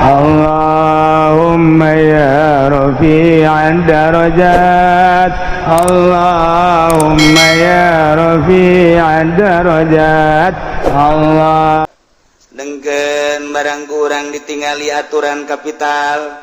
اللهم يا رفيع الدرجات، اللهم يا رفيع الدرجات، الله. Dengken barang kurang ditinggali aturan kapital,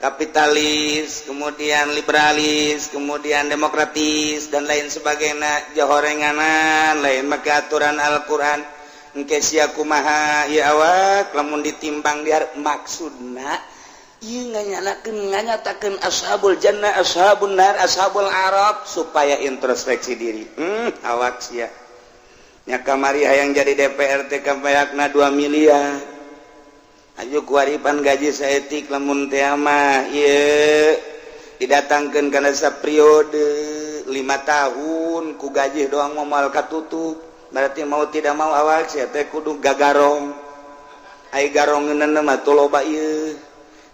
kapitalis, kemudian liberalis, kemudian demokratis, dan lain sebagainya. Jahorenganan lain maka aturan Al-Quran. Engke sia kumaha ya awak lamun ditimbang di maksudna ieu nganyanakeun, nganyatakeun ashabul jannah, ashabun nar, ashabul araf, supaya introspeksi diri. Awak sia nya kamari hayang jadi DPR teh kabayakna 2 miliar aju kuaripan gaji saeutik. Lamun teh mah ieu didatangkeun kana periode 5 tahun ku gaji doang moal katutup, berarti mau tidak mau awak sia teh kudu gagarong. Ai garong mah tuh loba ieu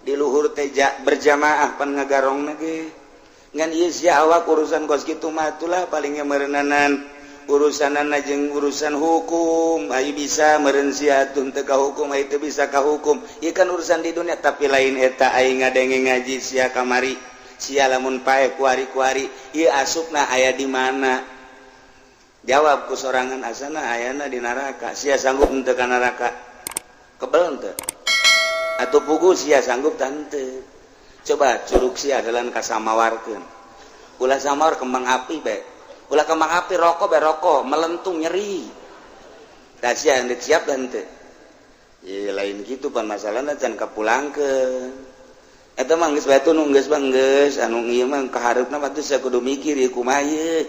di luhur teh berjamaah pan ngagarong ge. Ngan ieu sia awak urusan kos kitu mah itulah palingnya merenanan urusan jeung urusan hukum. Ayo bisa meren sia teu ka hukum, ayo teu bisa ka hukum. Ieu kan urusan di dunia, tapi lain eta. Aing ngadenge ngaji sia kamari, sia lamun paeh kuari-kuari ieu asupna aya di mana? Jawab ku sorangan, asana ayana di neraka. Sia sanggup henteu ka neraka? Kebel henteu atau pugu? Sia sanggup tante? Coba curug sia adalah kasamawarkeun, ulah samawar kembang api bae, ulah kembang api, rokok bae, rokok melentung nyeri. Dah sia siap dan teu? Ya lain gitu pan masalahna, can kapulangkeun. Eta mah geus batu nu geus mah geus anu ieu mah kahareupna mah teu kudu mikir ieu kumaha ieu.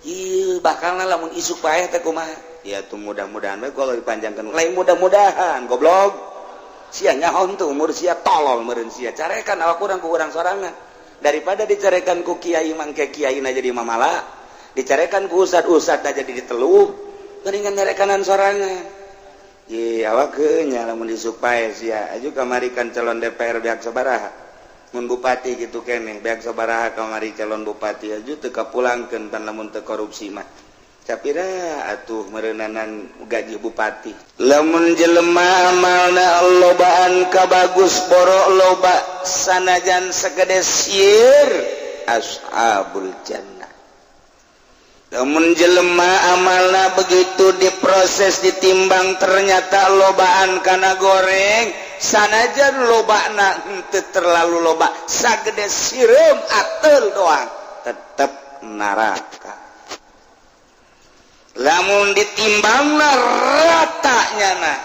Ieu bakalna lamun isuk paeh teh kumaha? Ya tuh mudah-mudahan we kalau dipanjangkan. Lain mudah-mudahan, goblok. Sia nyaho tuh umur sia, tolol meureun sia. Carekan awak urang ku urang sorangan. Daripada dicarekan ku kiai mangke kiai na jadi mamala, dicarekan ku ustad-ustad na jadi diteluh, mendingan nyarekanan sorangan. Ye awak nya lamun isuk paeh sia aju kamari kan calon DPR beak sabaraha, mun bupati gitu keneh beak sabaraha kamari calon bupati aju teu kapulangkeun. Pan lamun teu korupsi mah capira atuh meureunanan gaji bupati? Lamun jelema amalna lobaan ka bagus, borok loba sanajan segede sieur, ashabul jannah. Lamun jelema amalna begitu diproses, ditimbang, ternyata lobaan kana goreng, sanajan lobana henteu terlalu loba, sagede sireum ateul doang, tetep neraka. Lamun ditimbangna rata, nyana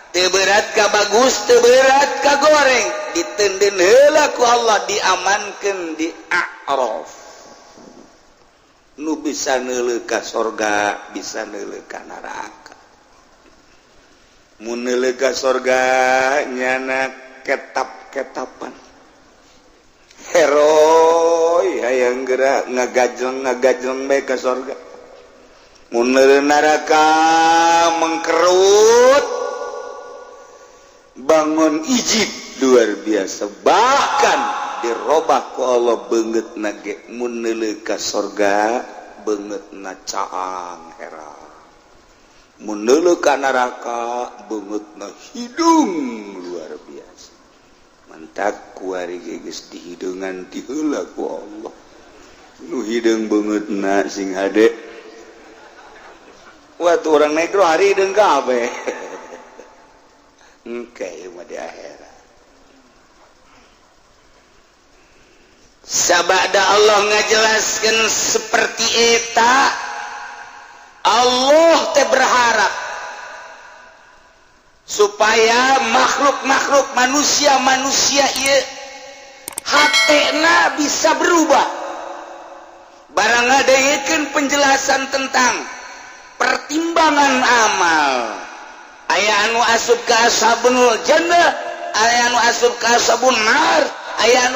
teu berat ka bagus, teu berat ka goreng, diteundeun heula ku Allah, diamankeun di A'raf, nu bisa neuleuh ka sorga, bisa neuleuh ka neraka. Mun neuleuh ka sorga nyana ketap-ketapan, heroi hayang gerak ngagajleng ngagajleng bae ka sorga. Mun neuleuh neraka mengkerut, bangun ijib luar biasa, bahkan dirobah ku Allah beungeutna ge. Mun neuleuh ka sorga beungeutna caang heran, mun neuleuh ka neraka beungeutna hidung luar biasa. Mantak kuari ge geus dihideungan ti heula ku Allah nu hideung beungeutna sing hade. Wah, tuh orang negro hari hideung kabeh. Engke mah di akhirat. Sabada Allah ngajelaskan seperti eta, Allah teh berharap supaya makhluk-makhluk manusia-manusia ieu hatena bisa berubah barang ngadengekeun penjelasan tentang pertimbangan amal. Aya anu asup ka ashabul jannah, aya anu asup ka ashabun nar, aya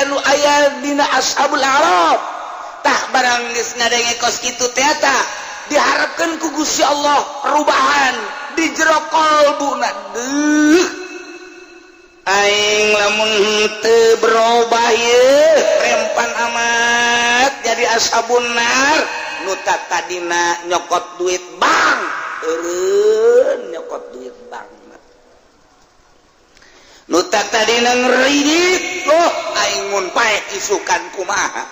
nu aya dina ashabul araf. Tah, barang geus ngadenge kos kitu teh eta diharapkan ku Gusti Allah perubahan di jero kolbuna. Deuh, aing lamun teu berubah ye rempan amat jadi ashabun nar. Nu tadina nyokot duit bank, eureun nyokot duit bank. Tak tadi ngridit, oh, aing mun paeh isukan kumaha?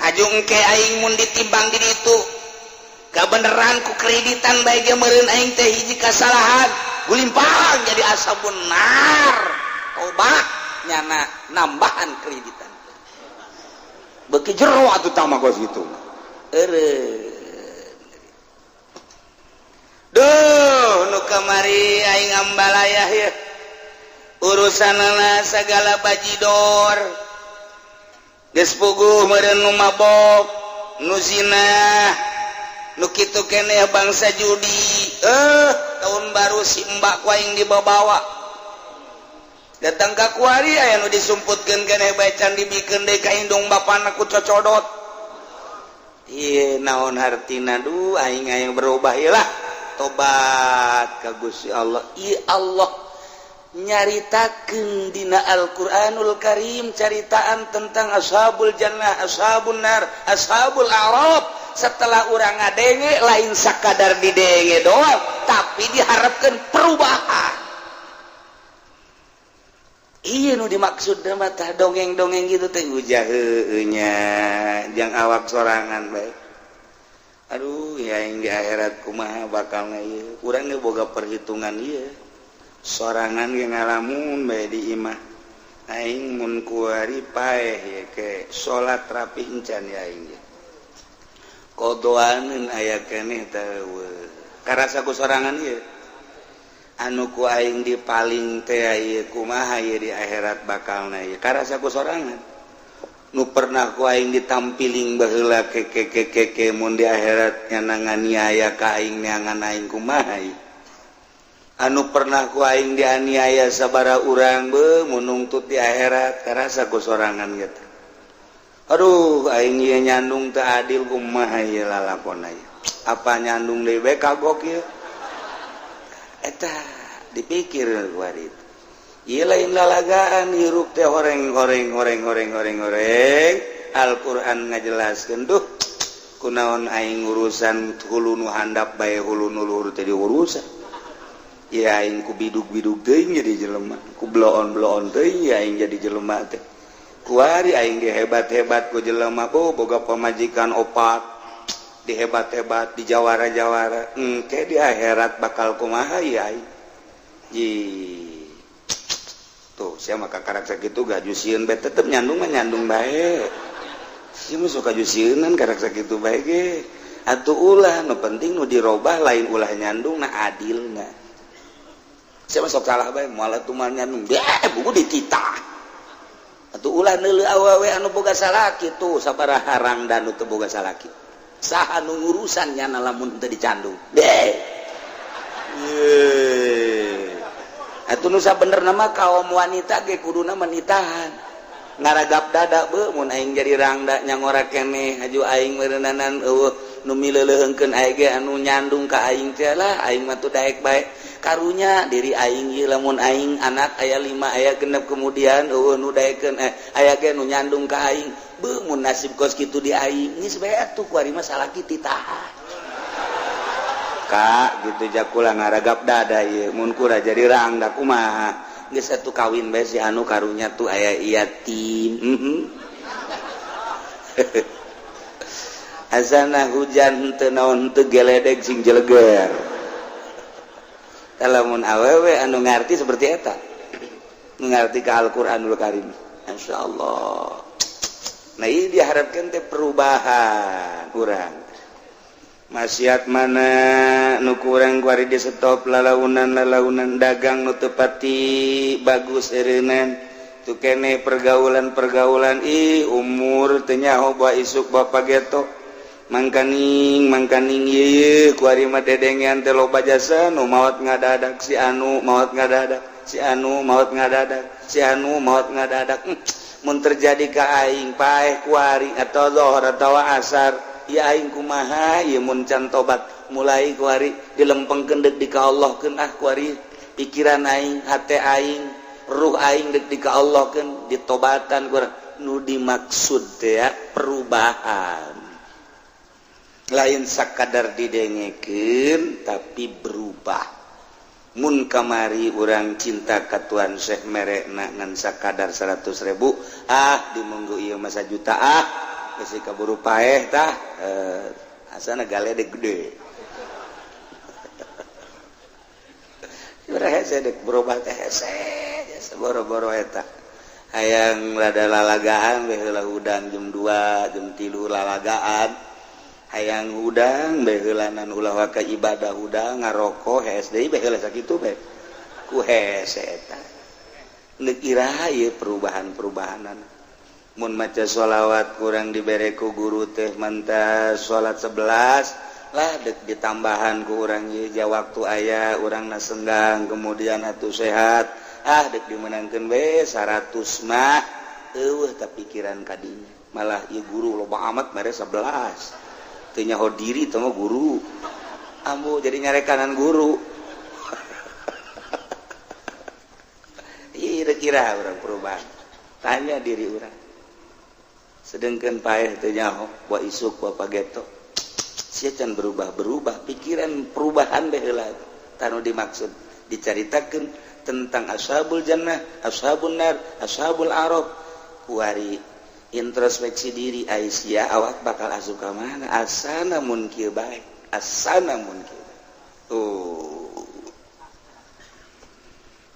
Aju engke aing mun ditimbang di ditu kabeneran ku kreditan bae ge meureun aing teh hiji kasalahan gulimpang jadi ashabun nar. Tobat nyana nambahan kreditan, beuki jero atuh tah mah kos kitu. Eureun. Duh, nu kamari aing ambalayah ya urusanana segala bajidor, geus puguh meureun nu mabok, nu zina, nu kitu keneh, bangsa judi. Tahun baru si mbak ku aing dibawa datang ka kuari, aya nu disumputkeun keneh bae, can dibikeun deui ka indung bapana ku cocodot. Ieu naon hartina? Duh, aing aing berubah ieu lah, tobat ka Gusti Allah. Ieu Allah nyaritakeun dina Al-Qur'anul Karim caritaan tentang ashabul jannah, ashabun nar, ashabul a'raf. Setelah urang ngadenge, lain sakadar didenge doang, tapi diharapkan perubahan. Iya, nu dimaksud mah tah dongeng-dongeng gitu teh ujah heueuh nya jang awak sorangan bae. Aduh ya, yang di akhirat kumaha bakal ieu? Urang ge boga perhitungan ieu sorangan ge, ngalamun bae di imah. Aing mun kuari paeh ye ke salat rapi encan ya aing ge? Kodoaneun aya keneh teh karasa ku sorangan ieu anu ku aing di paling teh ieu kumaha ieu di akhirat bakalna ieu? Karasa ku sorangan nu pernah ku aing ditampiling baheula ke ke ke ke ke, mun di akhirat nyana nganiaya ka aing, neangan aing kumaha ieu? Anu pernah ku aing dianiaya sabara urang be mun nungtut di akhirat, karasa ku sorangan gitu. Aduh, aing ieu nyandung teu adil, kumaha ieu lalakon ieu? Apa nyandung deui bae kagok ieu? Eta dipikir kuari. Ieu lain lalagaan, hirup teh horeng horeng horeng horeng horeng horeng. Al-Qur'an ngajelaskeun. Duh, kunaon aing urusan hulu nu handap bae, hulu nu luhur teh diurusan ya? Aing ku bidug-bidug teuing jadi jelema, ku bloon-bloon teuing ya aing jadi jelema teh. Kuari aing dihebat-hebat ku jelema, oh, boga pamajikan opat, dihebat-hebat, di jawara-jawara, engke di akhirat bakal kumaha ya aing? Ji tuh sia maka karakter gitu gak jusieun bae, tetep nyandung mah nyandung bae. Sia mah suka jusieunan karakter gitu bae ge. Atuh ulah, nu penting nu dirobah lain ulah nyandung nah, adilna. Sia mah sok salah bae, moal atuh mah nyandung deh buku dititah. Atuh ulah neuleuh awewe anu boga salaki tuh, sabaraha rangda nu teu boga salaki, saha nu ngurusan nyana lamun teu dicandung deh? Ye. Atuh nu sabenerna mah kaum wanita ge kuduna menitahan ngaragap dada be, mun aing jadi rangda nyangora keneh, aju aing meureunanan eueuh nu mileuleuheungkeun aing ge anu nyandung ka aing teh lah, aing mah tuh daek bae. Karunya diri aing ieu, lamun aing anak aya 5, aya 6, kemudian eueuh nu daekeun, aya ge nu nyandung ka aing be, mun nasib kos kitu di aing geus bae atuh kuari mah salaki titahan kak gitu. Jakula ngaragap dada ieu mun kura jadi rangda kumaha? Geus atuh kawin bae si anu, karunya tuh aya yatim. Asana hujan teu naon teu geledeg sing jeleger. Lamun awewe anu ngarti seperti eta, ngarti ke Al-Qur'anul Karim, insyaallah. Nah, ini diharapkan teh perubahan kurang maksiat mana nu kurang kuari di stop, lalaunan lalaunan dagang nu tepati bagus eureunnan tu kene, pergaulan pergaulan. Ih, umur teu nyaho bawa isuk bapak geto, mangkaning mangkaning ieu kuari mah dedengean teh loba jasa nu maot ngadadak, si anu maot ngadadak, si anu maot ngadadak, si anu maot ngadadak. Mun terjadi ka aing paeh kuari atau zohor atau asar ya aing kumaha ieu mun can tobat mulai kuari? Dilempengkeun deuk di ka Allah keun ah kuari. Pikiran aing, hate aing, ruh aing deuk di ka Allah keun, ditobatan kurang. Nu dimaksud teh ya perubahan, lain sakadar didengekeun tapi berubah. Mun kamari urang cinta ka Tuan Syekh, merekna ngan sakadar 100.000, ah, dimunggu ieu mah juta, ah, geus kaburu paeh tah, eh, asana galedek gede. Hese dek berubah teh, hese boro-boro eta. Hayang rada lalagaan bae heula, hudang jam 2, jam 3 lalagaan. Hayang hudang bae heulanan, ulah waka ibadah, hudang ngarokok, hees deui bae heula, sakitu bae ku hese eta. Neuk iraha ieu perubahan-perubahanan? Mun maca sholawat kurang dibere ku guru teh mantas salat 11 lah, dek ditambahan ku urang ieu ja waktu aya, urang na senggang, kemudian atuh sehat, ah, dek dimenangkeun we 100 mah. Eueuh ta pikiran kadinya, malah ieu guru loba amat mere 11, teu nyaho diri teh mah guru. Ambu jadi nyarekanan guru. Ih, kira urang perubahan? Tanya diri urang. Sedangkan paeh teu nyaho, buah isuk, buah pageto sia can berubah-berubah pikiran. Perubahan bae heula tanu dimaksud dicaritakeun tentang ashabul jannah, ashabun nar, ashabul araf. Kuari introspeksi diri, Aisyah, awak bakal asup ka mana? Asana mun kieu bae, asana mun kieu. Oh,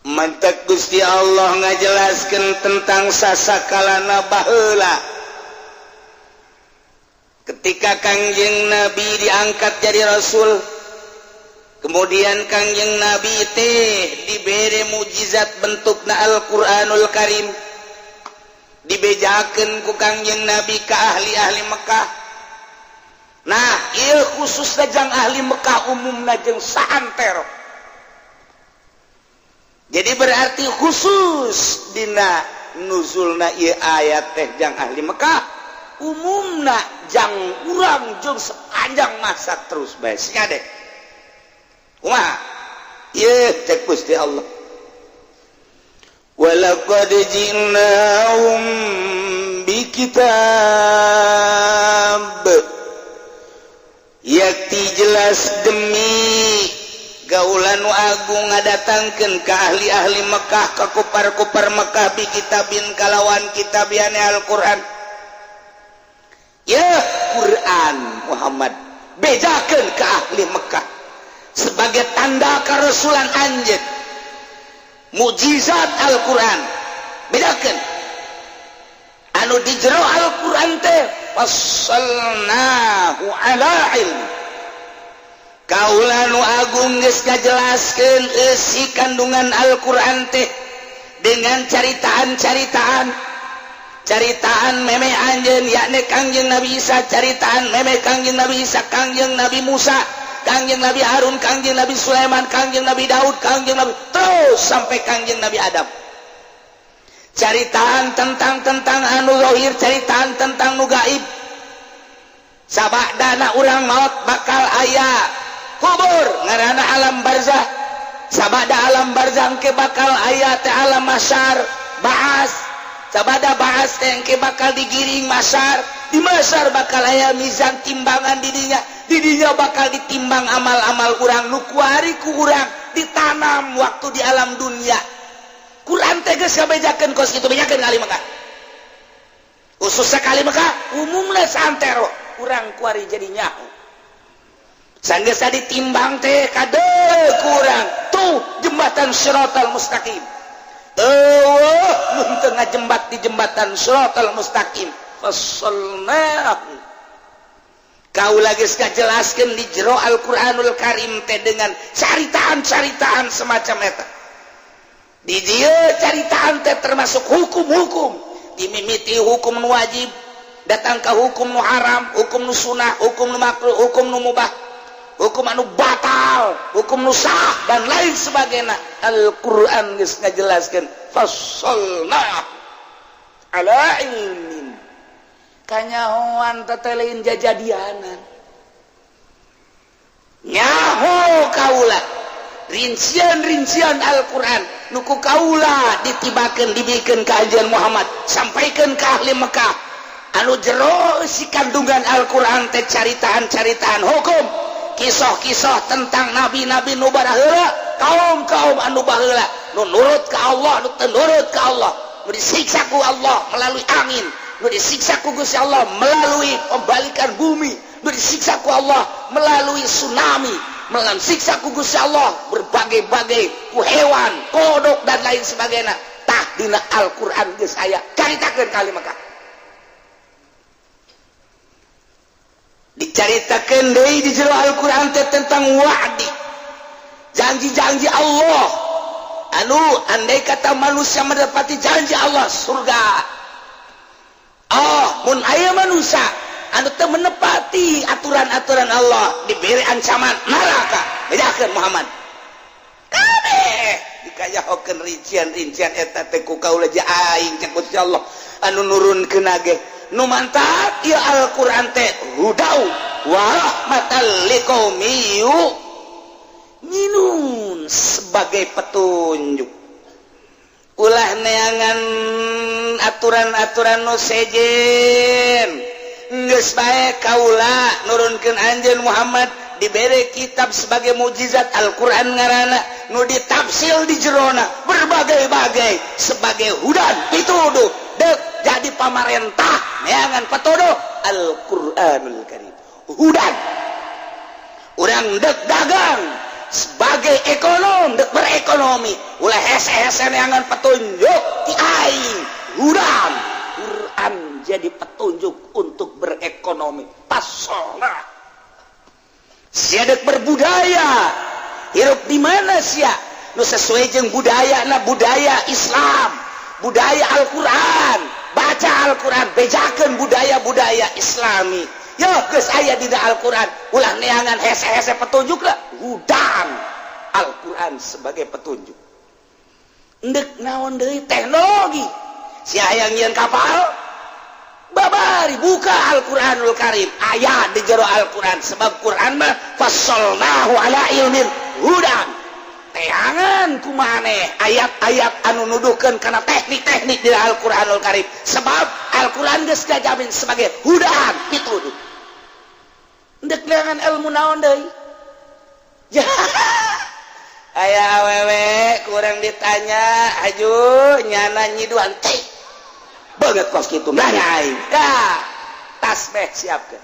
mantak Gusti Allah ngajelaskeun tentang sasakalana baheula ketika Kangjeng Nabi diangkat jadi rasul. Kemudian Kangjeng Nabi teh dibere mujizat bentukna Al-Qur'anul Karim, dibejakeun ku Kangjeng Nabi ke ahli-ahli Mekah. Nah, ieu khusus jang ahli Mekah, umumna jeung saantero. Jadi berarti khusus dina nuzulna ieu ayat teh jang ahli Mekah, umumna jang urang jeung sepanjang masa terus bae. Sia deh. Kumaha? Ieu cek Gusti Allah. Walaqad ji'nahum bikitab, yakti jelas demi kaula nu agung ngadatangkeun ka ahli-ahli Mekah, ka kupar-kupar Mekah, bi kitabin kalawan kitab yani Al-Qur'an. Ya Quran Muhammad bejakeun ka ahli Mekah sebagai tanda kerasulan anjeun, mukjizat Al-Qur'an. Bedakeun anu di jero Al-Qur'an teh, fassalnahu ala ilmi. Kaula nu agung geus ngajelaskeun eusi kandungan Al-Qur'an teh dengan caritaan-caritaan, caritaan meme anjeun yakni Kangjeng Nabi Isa, caritaan meme Kangjeng Nabi Isa, Kangjeng Nabi Musa, Kangjeng Nabi Harun, Kangjeng Nabi Sulaiman, Kangjeng Nabi Daud, Kangjeng Nabi, terus sampai Kangjeng Nabi Adam. Caritaan tentang tentang anu zahir, caritaan tentang nu gaib. Sabadana urang maut bakal aya kubur ngaranna alam barzah. Sabada alam barzah ke bakal aya teh alam mahsyar, baas. Sabada baas teh engke bakal digiring mahsyar. Di mahsyar bakal aya mizan, timbangan. Didinya, didinya bakal ditimbang amal-amal urang nu kuari ku urang ditanam waktu di alam dunia. Quran teh geus ngabejakeun kos kitu, bejakeun ka ahli Mekah, khususnya ka ahli Mekah, umumna saantero urang kuari jadi nyaho. Sanggeus ditimbang teh kade kurang tuh jembatan Siratal Mustaqim. Eueuh mun teu ngajembat di jembatan Siratal Mustaqim. Fassalnahu, kaula geus ngajelaskeun di jero Al-Qur'anul Karim teh dengan caritaan-caritaan semacam eta. Di dieu caritaan teh termasuk hukum-hukum, dimimiti hukum nu wajib, datang ke hukum nu haram, hukum nu sunah, hukum nu makruh, hukum nu mubah, hukum anu batal, hukum nu sah, dan lain sebagainya. Al-Qur'an geus ngajelaskeun, fassalna ala ilmin, kanyahoan teteh, lain jajadianan. Nyaho kaula rincian-rincian Al-Quran nu ku kaula ditibakeun, dibikeun ka anjeun Muhammad, sampaikan ke ahli Mekah, anu jero si kandungan Al-Quran teh caritaan-caritaan hukum, kisah-kisah tentang nabi-nabi nu baraheula. Kaum-kaum anu baheula nu nurut ka Allah, nu teu nurut ka Allah, nu disiksa ku Allah melalui angin, nu disiksa ku Gusti Allah melalui pembalikan bumi, nu disiksa ku Allah melalui tsunami, melalui siksa ku Gusti Allah berbagai-bagai ku hewan, kodok, dan lain sebagainya. Tah, dina Al-Qur'an geus aya caritakeun kali maka dicaritakeun deui di jero Al-Qur'an teh tentang wa'di, janji-janji Allah, anu andai kata manusia mendapati janji Allah surga. Oh, mun aya manusia anu teu menepati aturan-aturan Allah, diberi ancaman neraka. Bedakeun Muhammad kabeh dikayahokeun rincian-rincian eta teh ku kaula aing, cek Gusti Allah anu nurunkeun ge. Nu mantap ieu Al-Qur'an teh hudau wa rahmatan liqaumi yu'minun, sebagai petunjuk. Ulah neangan aturan-aturan nu sejen, geus bae kaula nurunkeun anjeun Muhammad, dibere kitab sebagai mukjizat, Al-Qur'an ngaranna, nu ditafsil di jerona berbagai-bagai sebagai hudan, pituduh. Dek jadi pamarentah neangan patuduh Al-Qur'anul Karim hudan. Urang dek dagang sebagai ekonom, dek berekonomi, ulah hese-hese neangan petunjuk ti aing, hudan. Quran jadi petunjuk untuk berekonomi. Pasona sia dek berbudaya, hirup di mana sia nu sesuai jeung budaya na, budaya Islam, budaya Al-Quran, baca Al-Quran, bejakeun budaya-budaya Islami. Yo, geus aya dina Al-Quran. Ulah neangan hese-hese petunjuk lah, hudan Al-Quran sebagai petunjuk. Ndek naon deui? Teknologi, si hayang nyieun kapal, babari buka Al-Quranul Karim, aya di jero Al-Quran, sebab Quran mah fassolnahu ala ilmin hudan. Teangan kumaneh ayat-ayat anu nuduhkeun kana teknik-teknik di Al-Quranul Karim, sebab Al-Quran geus ngajamin sebagai hudan, pituduh. Ndek neangan ilmu naon deui? Ya, aya awewe kurang ditanya, aju nyana nyiduan teh banget kos kitu, nanya aing ya tasbih siapkeun.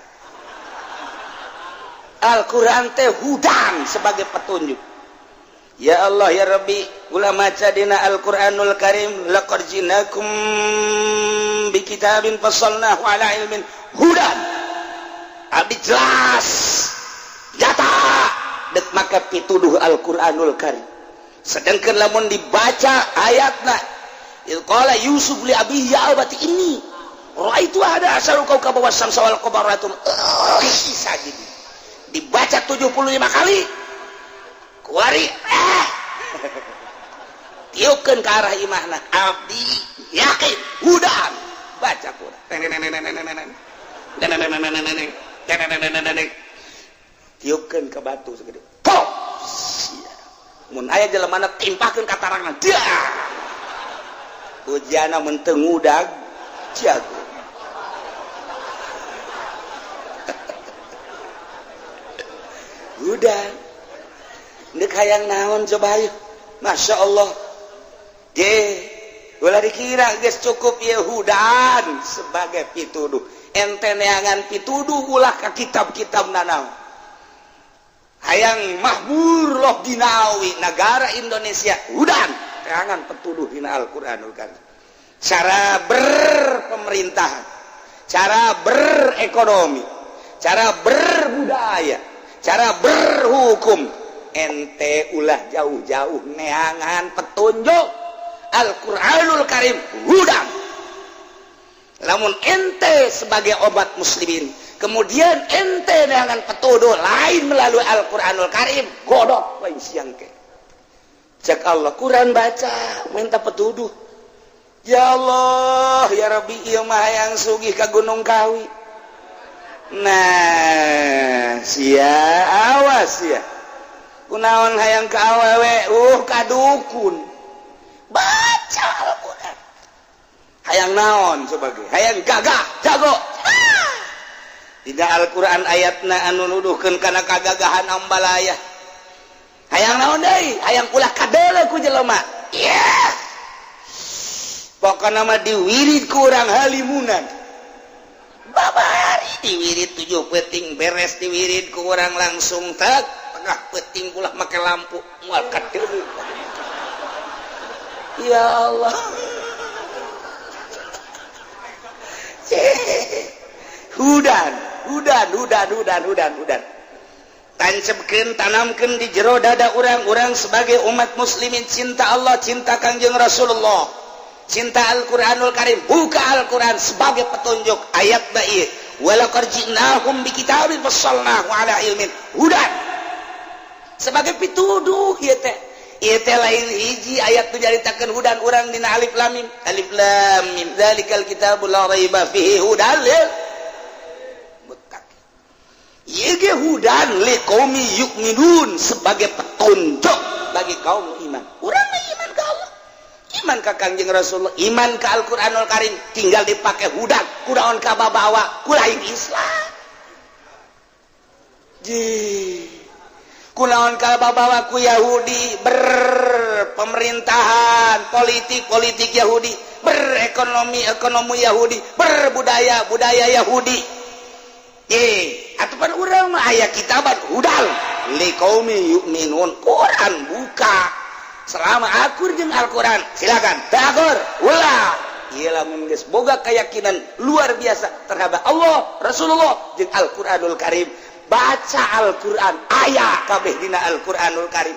Al-Quran teh hudan sebagai petunjuk. Ya Allah ya Rabbi, ulah maca dina Al-Qur'anul Karim, laqad jinakum bi kitabin fassalnahu ala ilmin hudan. Abdi jelas jata dek maka pituduh Al-Qur'anul Karim. Sedangkan lamun dibaca ayatna, qala Yusuf li abihi ya abati inni ra'aitu ahada asyara kaukaba wasyamsa wal qamara sajid, dibaca 75 kali kuari, tiupkeun ke arah imahna, abdi yakin hudan. Baca Quran, tiupkeun ke batu segede pop. Mun aya jelema timpahkeun ka tarangan dia, ujiana mun teu ngudag jago. Udah, ndek hayang naon coba ayo? Masya Allah ge, ulah dikira geus cukup Yehudan sebagai pituduh. Ente neangan pituduh ulah ka kitab-kitab nanaon. Hayang mahmur loh dinawi negara Indonesia, hudan, teangan petuduh dina Al-Qur'anul Karim, cara berpemerintahan, cara berekonomi, cara berbudaya, cara berhukum. Ente ulah jauh-jauh neangan petunjuk, Al-Qur'anul Karim hudan. Lamun ente sebagai obat muslimin, kemudian ente neangan petuduh lain melalui Al-Qur'anul Karim, godok lain siang ke. Cek Allah, Quran baca minta petuduh. Ya Allah ya Rabbi, ieu mah hayang sugih ka Gunung Kawi. Nah sia, awas sia, kunaon hayang ka awewe, ka dukun? Baca Al-Qur'an. Hayang naon sebagai hayang gagah jago? Tidak, Al-Qur'an ayatna anu nuduhkeun kana kagagahan ambalaya. Hayang naon deui? Hayang ulah kadeuleu ku jelema. Yeah. Pokokna mah diwirid ku urang halimunan. Babari diwirid 7 peuting beres diwirid ku urang langsung tak tengah peuting ulah make lampu moal kadeuleu. Ya Allah. Hudan, hudan, hudan, hudan, hudan, hudan. Tancapkeun, tanamkeun di jero dada urang-urang sebagai umat muslimin cinta Allah, cinta Kangjeng Rasulullah, cinta Al-Qur'anul Karim. Buka Al-Qur'an sebagai petunjuk ayat baik. Walaqad ji'nahum bikitabin fassalnahu ala ilmin hudan. Sebagai pituduh ieu teh. Ieu teh lain hiji ayat nu nyaritakeun hudan urang dina alif lam mim. Alif lam mim zalikal kitabul la raiba fihi hudan lil muttaqin. Ieu ge hudan liqaumi yu'minun sebagai petunjuk bagi kaum iman. Urang mah iman ka Allah, iman ka Kangjeng Rasulullah, iman ka Al-Qur'anul Karim, tinggal dipake hudan kunaon ka babawa ku lain Islam. Ji kunaon ka babawa ku Yahudi berpemerintahan politik-politik Yahudi, berekonomi-ekonomi Yahudi, berbudaya-budaya Yahudi. Atuh urang mah aya kitaban hudal liqaumi yu'minun. Quran buka selama akur jeung Al-Quran silakan teu akur ulah. Ieu lamun geus boga keyakinan luar biasa terhadap Allah, Rasulullah jeung Al-Qur'anul Karim. Baca Al-Quran aya kabeh dina Al-Qur'anul Karim.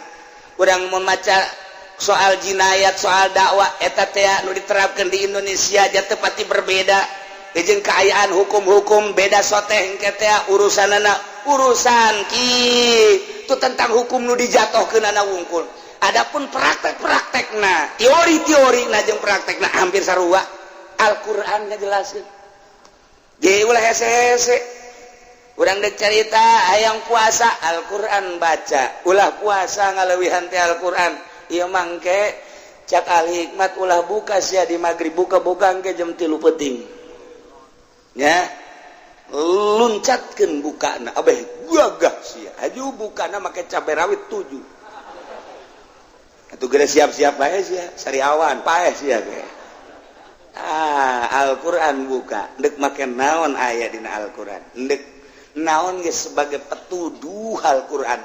Urang membaca soal jinayat, soal dakwah eta teh nu diterapkan di Indonesia ja teu pati berbeda jeung keayaan hukum-hukum beda soteh engke teh urusanana urusan kitu tentang hukum nu dijatuhkeunana wungkul. Adapun praktek-praktekna, teori-teori na jeung praktekna hampir sarua. Al-Qur'an ngajelaskeun. Ge ulah hese-hese. Urang dek carita hayang puasa Al-Qur'an baca, ulah puasa ngaleuwihan teh Al-Qur'an. Ieu mangke cak ahli hikmat ulah buka sia di magrib, buka-buka engke jam 3 peuting. Ya, luncatkeun bukana abeh gagah sia. Haju bukana make cabe rawit 7. Atuh geus siap-siap bae sia, sariawan paeh sia ge. Ah, Al-Qur'an buka, deuk make naon aya dina Al-Qur'an. Deuk naon ge sebagai petuduh Al-Qur'an.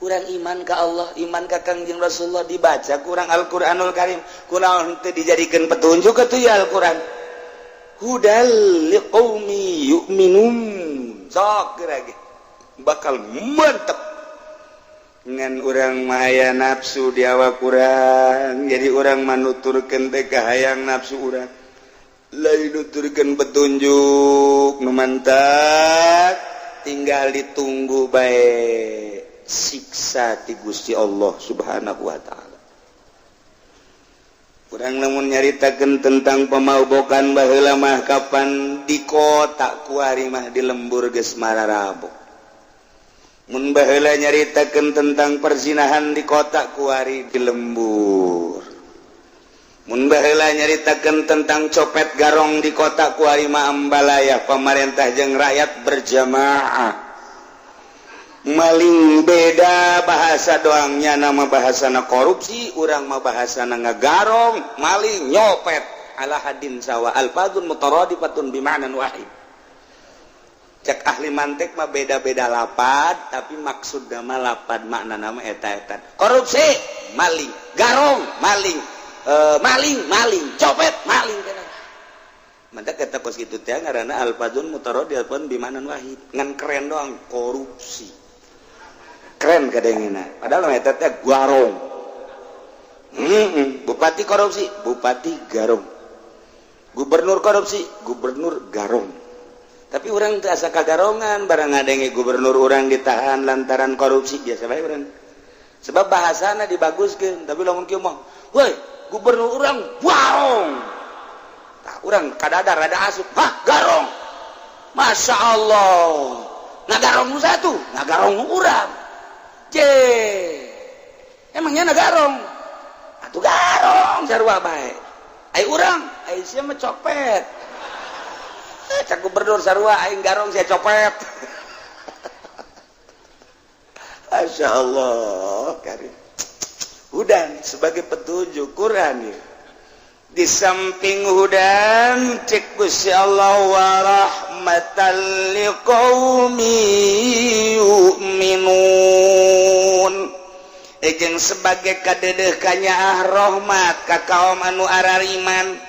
Urang iman ka Allah, iman ka Kangjeng Rasulullah dibaca kurang Al-Qur'anul Karim. Kunaon teu dijadikeun petunjuk atuh ya Al-Qur'an. Hudal liqaumi yu'minun. Sok geura ge bakal mantep. Ngan urang mah aya nafsu di awak urang, jadi urang manuturkeun teh kahayang nafsu urang. Lain nuturkeun petunjuk nu mantap, tinggal ditunggu bae siksa ti Gusti Allah Subhanahu wa taala. Urang lamun nyaritakeun tentang pemabokan baheula mah kapan di kota kuari mah di lembur geus mararabok. Mun baheula nyaritakeun tentang perzinahan di kota kuari di lembur. Mun baheula nyaritakeun tentang copet garong di kota kuari mah ambalaya pamarentah jeung rakyat berjamaah. Maling beda bahasa doangnya nama bahasana korupsi, urang mah bahasana ngagarong, maling, nyopet ala hadin sawa alfadun mutaradifatun bima'nan wahid. Cek ahli mantik mah beda-beda lapad tapi maksud nama lapad makna nama eta-eta. Korupsi, maling, garong, maling, maling, maling, copet, maling. Mantap kata kos kitu teh ngaranna alfadun mutaradifatun bima'nan wahid. Ngan keren doang korupsi. Keren kadangina padahal eta teh garong. Bupati korupsi, bupati garong. Gubernur korupsi, gubernur garong. Tapi urang teu asa kagarongan barang ngadenge gubernur urang ditahan lantaran korupsi biasa bae urang. Sebab bahasana dibaguskeun, tapi lamun kieu mah, "Woi, gubernur urang garong." Tah urang kadadar rada asup, "Hah, garong." Masya Allah. Ngagarong nu satu, ngagarong nu urang. C emangnya nagarong atuh garong sarua bae. Ai urang, ai sia mah copet. Cak gubernur sarua aing garong sia copet. Masya Allah karim. Hudan sebagai petunjuk Quran ya. Di samping hudan, cek Gusti Allah, wa rahmatan liqaumi yu'minun. Ejeng sebagai kadedeh kanyaah rahmat ka kaum anu arariman.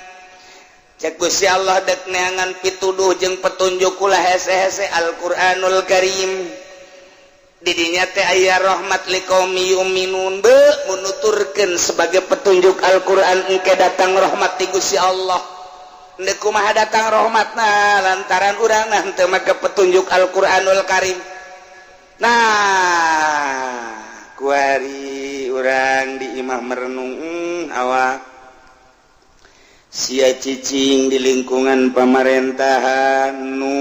Cek Gusti Allah, dek neangan pituduh jeung petunjuk kula hese-hese Al-Qur'anul Karim. Didinya teh aya rahmat liqaumi yu'minun, be menuturkeun sebagai petunjuk Al-Qur'an engke datang rahmat ti Gusti Allah. Ndek kumaha datang rahmatna? Lantaran urang nah teu make petunjuk Al-Qur'anul Karim. Nah, kuari urang di imah merenung, awak sia cicing di lingkungan pemerintahan nu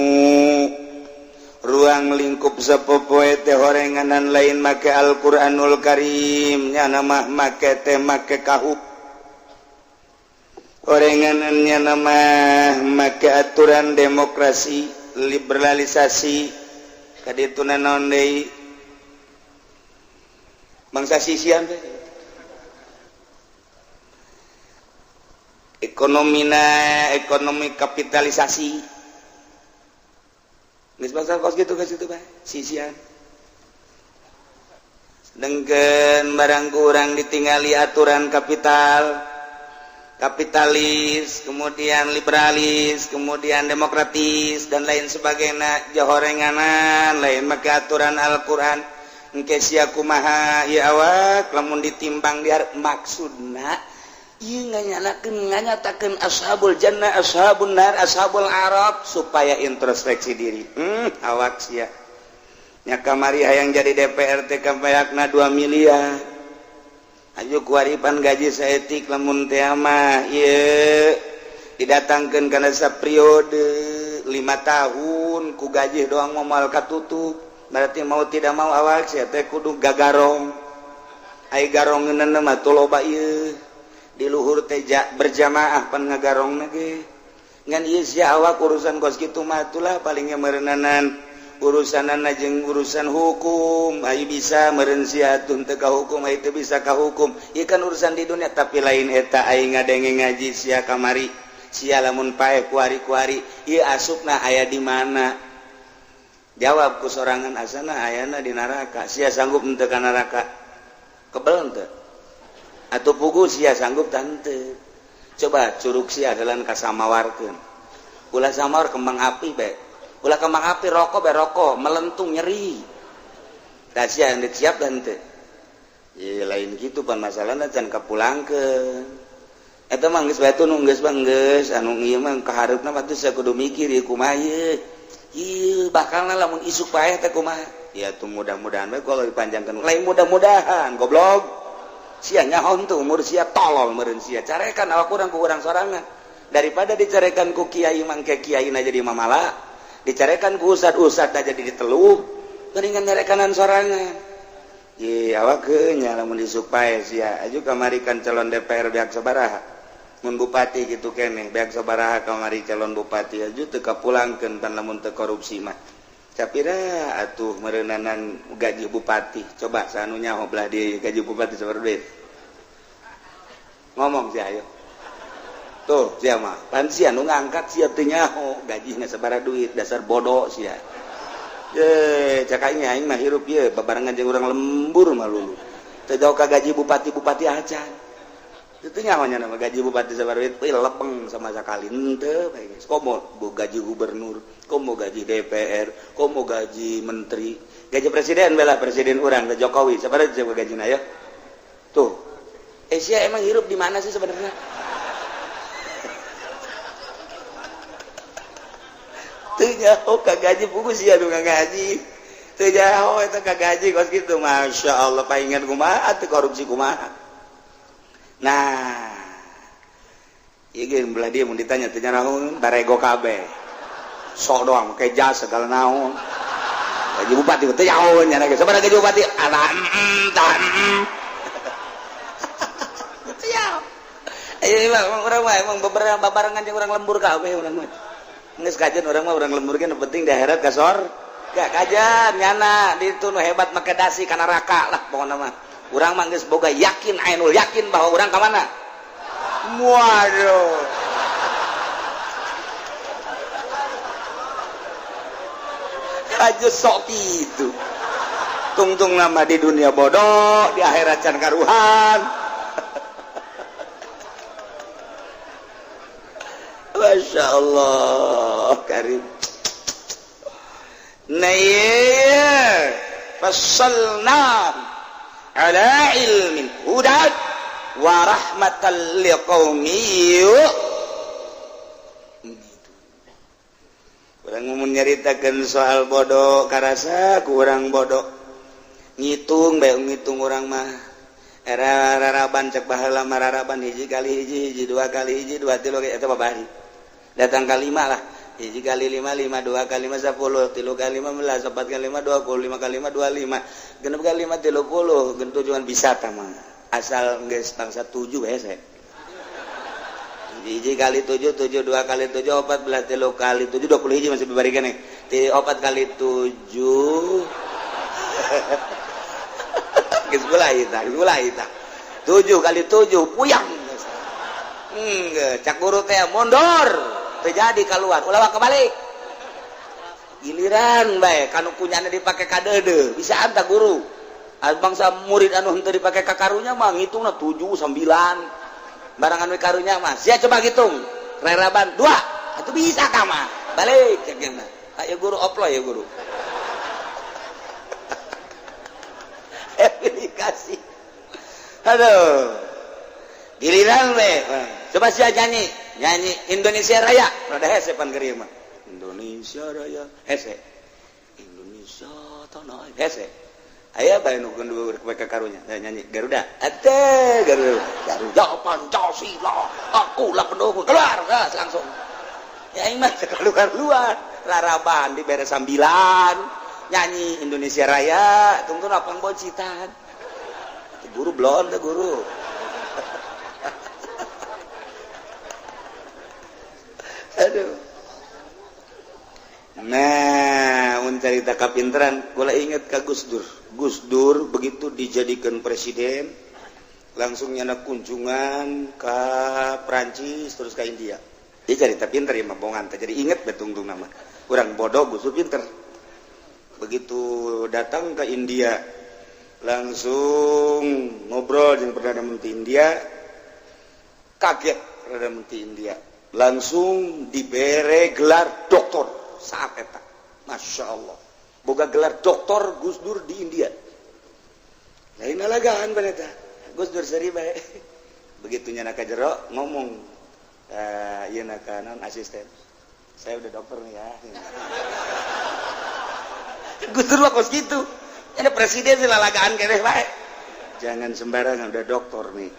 ruang lingkup sapopoe teh horenganan lain make Al-Qur'anul Karim, nyana mah make teh make KUHP, horenganannya nama make aturan demokrasi, liberalisasi, kaditu naon deui, bangsa sisian teh, ekonomina ekonomi kapitalisasi. Geus bangsa kos gitu, kos gitu bae sisian. Sedengkeun barang kurang ditinggali aturan kapital, kapitalis, kemudian liberalis, kemudian demokratis, dan lain sebagainya, jahorenganan lain make aturan Al-Qur'an. Engke sia kumaha ieu awak lamun ditimbang di maksudna ieu nganyalakeun, nganyatakeun ashabul jannah, ashabun nar, ashabul araf, supaya introspeksi diri. Awak sia nya kamari hayang jadi DPR teh kabayakna 2 miliar. Aju kuaripan gaji saetik lamun teh mah ieu didatangkeun kana periode 5 tahun ku gaji doang mau moal katutup. Berarti mau tidak mau awak sia teh kudu gagarong. Ai garongeunna mah teu loba ieu di luhur teh berjamaah pan ngagarong ge ngan ieu sia awak urusan kos kitu mah itulah palingnya meureunanan urusanana jeung urusan hukum. Ayo bisa meureun sia tun teu ka hukum, ayo teu bisa ka hukum. Ieu kan urusan di dunia, tapi lain eta aing ngadenge ngaji sia kamari. Sia lamun paeh kuari-kuari ieu asupna aya di mana? Jawab ku sorangan, asana ayana di neraka. Sia sanggup henteu ka neraka? Kebel henteu atau pugu? Sia sanggup tante? Coba curug sia adalah kasamawarkeun, ulah samawar kembang api bae, ulah kembang api, rokok bae, rokok melentung nyeri. Tah, sia siap henteu? Ye, lain gitu pan masalahna, can kapulangkeun eta mah geus bae nu geus mah geus anu ieu mah kahareupna mah teu kudu mikir ieu kumaha ieu. Ieu bakalna lamun isuk paeh teh kumaha ya tuh. Mudah-mudahan bae kalau dipanjangkan, lain mudah-mudahan, goblok. Sia nyaho tuh umur sia, tolol meureun sia. Carekan awak urang ku urang sorangan daripada dicarekan ku kiai mangke kiai na jadi mamala, dicarekan ku ustad-ustad na jadi diteluh, mendingan nyarekanan sorangan. Ye, awak nya lamun isuk paeh sia aju kamari kan calon DPR beak sabaraha, mun bupati gitu keneh beak sabaraha kamari calon bupati, aju teu kapulangkeun pan lamun teu korupsi mah. Capira atuh meureunanan gaji bupati? Coba sanu nyaho belah di gaji bupati sabaraha duit? Ngomong sih, ayo tuh sia mah pan sia nu ngangkat, sia teu nyaho gajina sabaraha duit, dasar bodoh sia. Ye, cak aing, aing mah hirup ye babarengan jeung urang lembur mah lulu. Teu jauh ka gaji bupati-bupati acan. Itu nyaho nya nama gaji bupati sabaraha duit, euy, lepeng sama sekali henteu bae geus. Komo bu gaji gubernur, komo gaji DPR, komo gaji menteri, gaji presiden bela presiden urang Jokowi sabaraha coba gajina ya? Tuh. Eh, sia emang hirup di mana sih sebenarnya? Teu nyaho ka gaji buku sia nu ngaji. Teu nyaho eta ka gaji kos kitu. Masya Allah, paingan kumaha atuh korupsi kumaha. Nah, ieu ge belah dia mun ditanya teu nyarahoun, barego kabeh. Sok doang make jas segala naon. Gaji bupati teu nyaho nya ge. Sabaraha gaji bupati? Alah, tah. Teu nyaho. Ayo emang urang mah emang beberapa babarengan jeung urang lembur kabeh urang mah. Geus kajian urang mah urang lembur ge, nu penting di akhirat kasor. Gak kajian nyana di itu nu hebat make dasi kana neraka lah pokokna mah. Urang mah geus boga yakin, ainul yakin bahwa urang ka mana? Waduh. Aja sok gitu. Tungtung nama di dunia bodoh, di akhirat can karuhan. Masya Allah, karim. Nah, iya. Fassalna ala ilmin hudan wa rahmatan liqaumi. Urang mun nyaritakeun soal bodoh karasa ku urang bodoh. Ngitung bae ngitung urang mah. Era raraban cek baheula mah raraban hiji kali hiji, hiji dua kali hiji, dua tilu eta babari. Datang ka lima lah. Hiji kali lima, lima, dua kali lima, 10, tilu kali 15, 4 kali 5, 20, 5 kali 5, 25, genep kali 5, 30, genep tujuan bisa mah. Asal geus bangsa 7 hese. Hiji kali 7, 7, 2 kali 7, 14, tilu kali 7, 20 hiji masih bebari keneh. 4 kali 7. Geus mulai tah, geus mulai tah. 7 kali 7 puyang. Cak guru teh mundur. Terjadi keluar ulah kebalik giliran bae kanu kunyana dipake kadeudeuh bisa anta guru bangsa murid anu henteu dipake ka karunya mah ngitungna 7 9 barangan we karunya mah sia coba hitung reraban 2 atuh bisa ka mah balik cek mah ayo guru oplo ya guru aplikasi aduh giliran we coba sia nyanyi nyanyi Indonesia Raya rada hese pan keur mah Indonesia Raya hese Indonesia tanah hese aya bae nu kudu ka karunya nyanyi Garuda ate Garuda Garuda Pancasila akulah pendukung keluar gas langsung ya aing mah keluar keluar raraban dibere sambilan nyanyi Indonesia Raya tungtun apang bocitan guru blon teh guru. Aduh. Nah, mun carita kapinteran, kula inget ka Gus Dur. Gus Dur begitu dijadikan presiden, langsung nyana kunjungan ke Prancis terus ke India. Dia carita pinter ya mah bongan teh. Jadi inget betungtung nama. Urang bodoh Gus Dur pinter. Begitu datang ke India, langsung ngobrol jeung Perdana Menteri India. Kaget Perdana Menteri India. Langsung dibere gelar doktor saat eta. Masya Allah, boga gelar doktor Gus Dur di India. Lain alagaan paneta Gus Dur seri bae. Begitu nyana ka jero ngomong, ieu naka non asisten, saya udah dokter nih ya. Gus Dur mah kos kitu. Ada presiden sih lalagaan keneh bae. Jangan sembarangan udah dokter nih.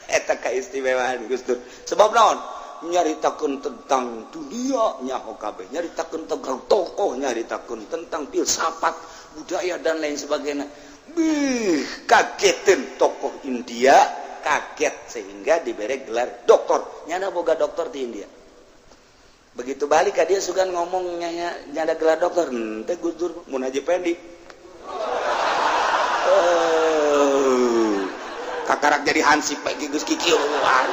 Eta keistimewaan Gus Dur. Sebab naon? Nyaritakeun tentang dunia nyaho kabeh, nyaritakeun tentang tokoh, nyaritakeun tentang filsafat, budaya dan lain sebagainya. Bih, kagetin tokoh India, kaget sehingga diberi gelar doktor. Nyana boga doktor di India. Begitu balik ka dia sugan ngomong nyana gelar doktor, henteu Gus Dur mun Haji Pendi. Kakarak jadi hansip bae geus kikieuan.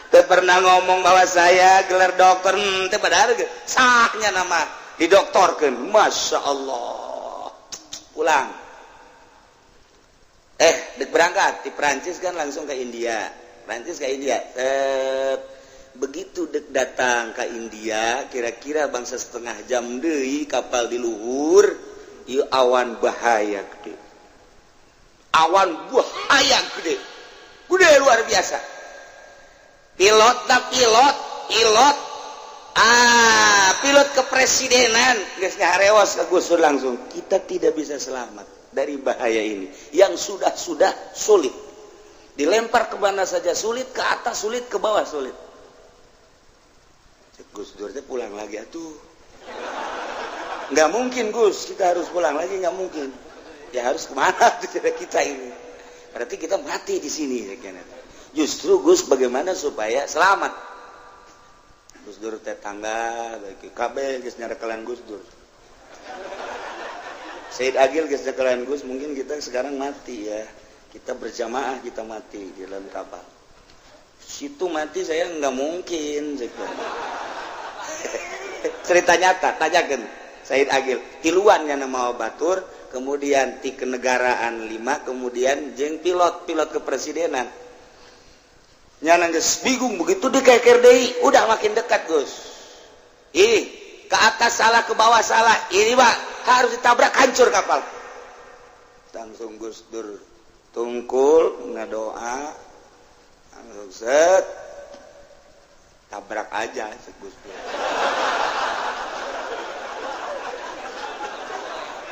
Teu pernah ngomong bahwa saya gelar dokter, teu padahal sahnya nama didoktorkeun. Masya Allah. Pulang. Dek berangkat di Prancis kan langsung ke India. Prancis ke India. Begitu dek datang ke India, kira-kira bangsa setengah jam deui kapal di luhur. Ieu awan bahaya gede. Awan bahaya gede. Gede luar biasa. Pilot tak pilot, pilot. Ah, pilot kepresidenan geus ngarewas ka Gus Dur langsung. Kita tidak bisa selamat dari bahaya ini. Yang sudah-sudah sulit. Dilempar ke mana saja sulit, ke atas sulit, ke bawah sulit. Gus Dur teh pulang lagi atuh. Nggak mungkin Gus, kita harus pulang lagi, nggak mungkin. Ya harus kemana tuh kita ini? Berarti kita mati di sini. Justru Gus bagaimana supaya selamat. Gus Dur teh tangga bagi kabeh geus nyarekelan Gus Dur. Said Agil geus nyarekelan Gus, mungkin kita sekarang mati ya. Kita berjamaah kita mati di dalam kapal. Situ mati saya nggak mungkin gitu. Cerita nyata, tanyakan Said Agil. Tiluan yang nama batur, kemudian ti kenegaraan 5, kemudian jeung pilot, pilot kepresidenan. Nyana geus bingung begitu dikeker deui, udah makin dekat Gus. Ini ke atas salah, ke bawah salah. Ini Pak harus ditabrak hancur kapal. Langsung Gus Dur tungkul ngadoa, langsung set tabrak aja Gus Dur.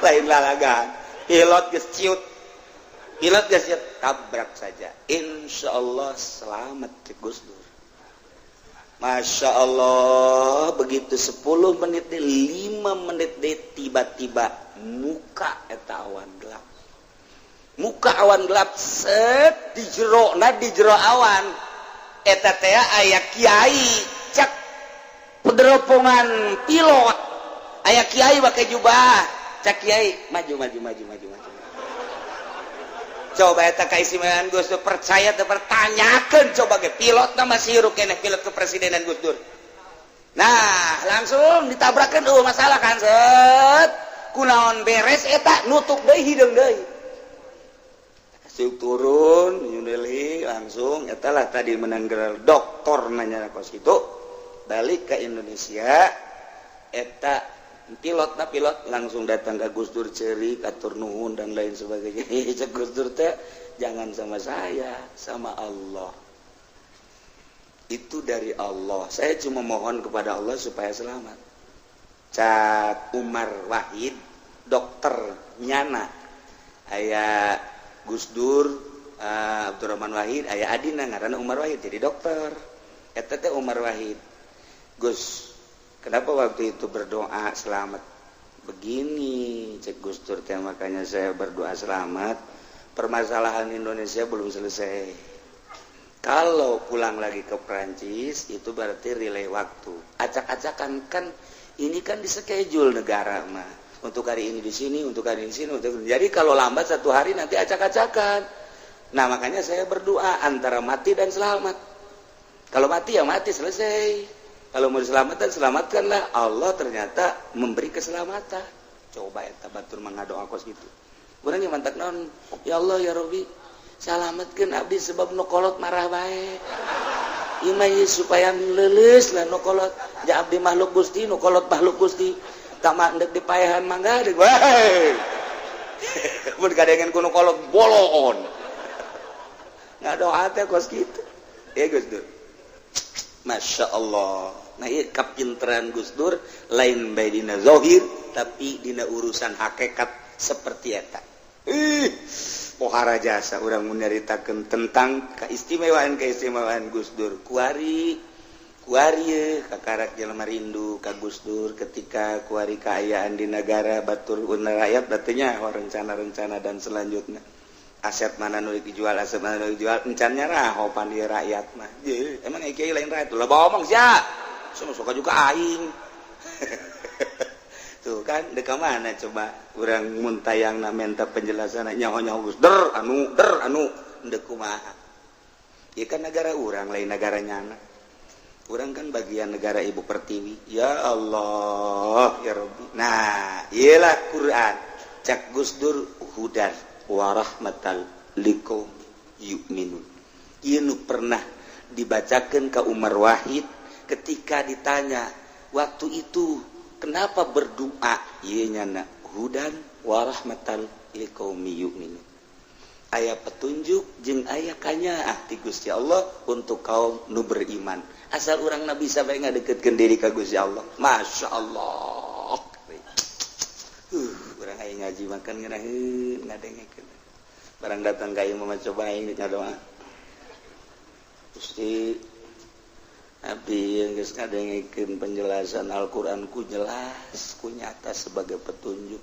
Lain lalagan, pilot geus ciut, pilot geus ciut, tabrak saja. Insya Allah selamat Gus Dur. Masya Allah, begitu 10 menit deh, 5 menit deh, tiba-tiba muka eta awan gelap. Muka awan gelap set di jero, nah di jero awan eta teh aya kiai cak pederopongan pilot, aya kiai pakai jubah, cak kiai maju maju maju maju maju. Coba eta kaistimewaan Gus Dur, percaya teu pertanyakeun coba ge pilot na masih hirup keneh pilot kepresidenan Gus Dur. Nah, langsung ditabrakeun eueuh masalah kan set. Kunaon beres eta nutup deui hideung deui. Siuk turun New Delhi langsung eta lah tadi menang gelar doktor nanya kos itu balik ke Indonesia eta pilot na pilot langsung datang ke Gus Dur ceri katur nuhun dan lain sebagainya. Cek Gus Dur teh jangan sama saya, sama Allah. Itu dari Allah. Saya cuma mohon kepada Allah supaya selamat. Cak Umar Wahid dokter nyana aya Gus Dur, Abdurrahman Wahid aya adina ngaranna Umar Wahid jadi dokter. Eta teh Umar Wahid. Gus, kenapa waktu itu berdoa selamat? Begini, cek Gus Dur teh, makanya saya berdoa selamat. Permasalahan Indonesia belum selesai. Kalau pulang lagi ke Prancis itu berarti relay waktu. Acak-acakan kan ini kan di schedule negara mah. Untuk hari ini di sini, untuk hari ini di sini, untuk jadi kalau lambat satu hari nanti acak-acakan. Nah, makanya saya berdoa antara mati dan selamat. Kalau mati ya mati selesai. Kalau mau diselamatkan, selamatkanlah. Allah ternyata memberi keselamatan. Coba ya batur mengadoa kos gitu. Urang yang mantak non, ya Allah ya Robi, selamatkan abdi sebab nu kolot marah bae. Ima supaya leuleus lah nu kolot. Ja abdi makhluk Gusti, nu kolot makhluk Gusti. Tak ndek dipaehan mangga deui. Wae. Mun kadengen ku nu kolot bolon. Ngadoa teh kos kitu. Ya Gus Dur. Masya Allah. Nah, iya kapinteran Gus Dur lain bae dina zahir tapi dina urusan hakikat seperti eta. Ih, pohara jasa urang nyaritakeun tentang keistimewaan-keistimewaan Gus Dur. Kuari kuari kakarak jelema rindu ka Gus Dur ketika kuari kaayaan di negara batur rakyat batunya rencana-rencana dan selanjutnya. Aset mana nu dijual, aset mana nu dijual, encan nyarah pan di rakyat mah. Ye, emang kiai lain rakyat lah ngomong sia. Semua suka juga aing. Tuh kan deka mana coba urang mun tayangna minta penjelasan nyaho-nyaho Gus Der anu der anu ndek kumaha. Ieu kan negara urang lain negara nyana. Urang kan bagian negara Ibu Pertiwi. Ya Allah, ya Rabbi. Nah, iyalah Quran. Cak Gus Dur hudan warahmatal liqaum yu'minun. Ieu nu pernah dibacakan ke Umar Wahid ketika ditanya waktu itu kenapa berdoa, ieu nyana hudan warahmatal liqaumi yu'minun. Aya petunjuk jeung aya kanyaah ti Gusti Allah untuk kaum nu beriman. Asal urang na bisa bae ngadeukeutkeun diri ka Gusti Allah. Masya Allah. Urang aya ngaji makan ngeunaheun ngadengekeun. Barang datang ka ieu mah coba aing ngadoa. Gusti abdi yang geus ngadengekeun penjelasan Al-Qur'an ku jelas ku nyata sebagai petunjuk.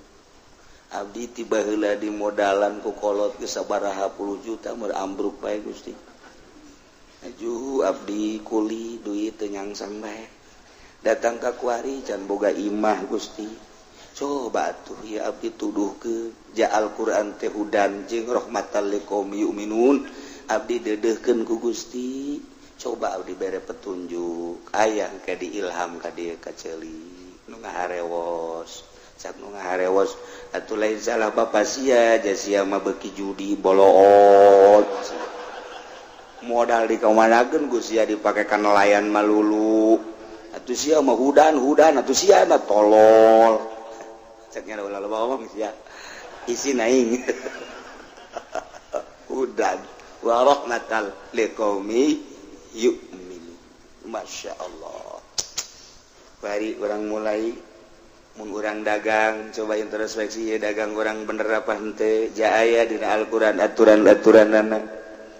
Abdi tiba heula di modalan ku kolot geus sabaraha puluh juta mun ambruk bae Gusti. Aju abdi kuli, duit teu nyangsang bae. Datang ka kuari can boga imah. Gusti, coba tuh ya, abdi tuduh ke ja Al-Qur'an teh hudan jeung rahmatan liqaumi yu'minun. Abdi dedehkeun ku Gusti, coba abdi bere petunjuk. Aya ke diilham ka dieu, ka ceuli nu ngaharewos. Cak nu ngaharewos, atuh lain salah bapak sia, ja sia mah beuki judi boloot, modal dikamanakeun ku sia dipake ka nelayan malulu. Atuh sia mah hudan hudan, atuh sia mah tolol. Ceknya ulah loba ngomong sia, isi naing hudan wa rahmatal liqaumi yu'minu. Masya Allah. Bari orang mulai mun urang dagang, coba introspeksi ya, dagang orang bener apa henteu. Ja aya dina Al-Qur'an aturan-aturanana.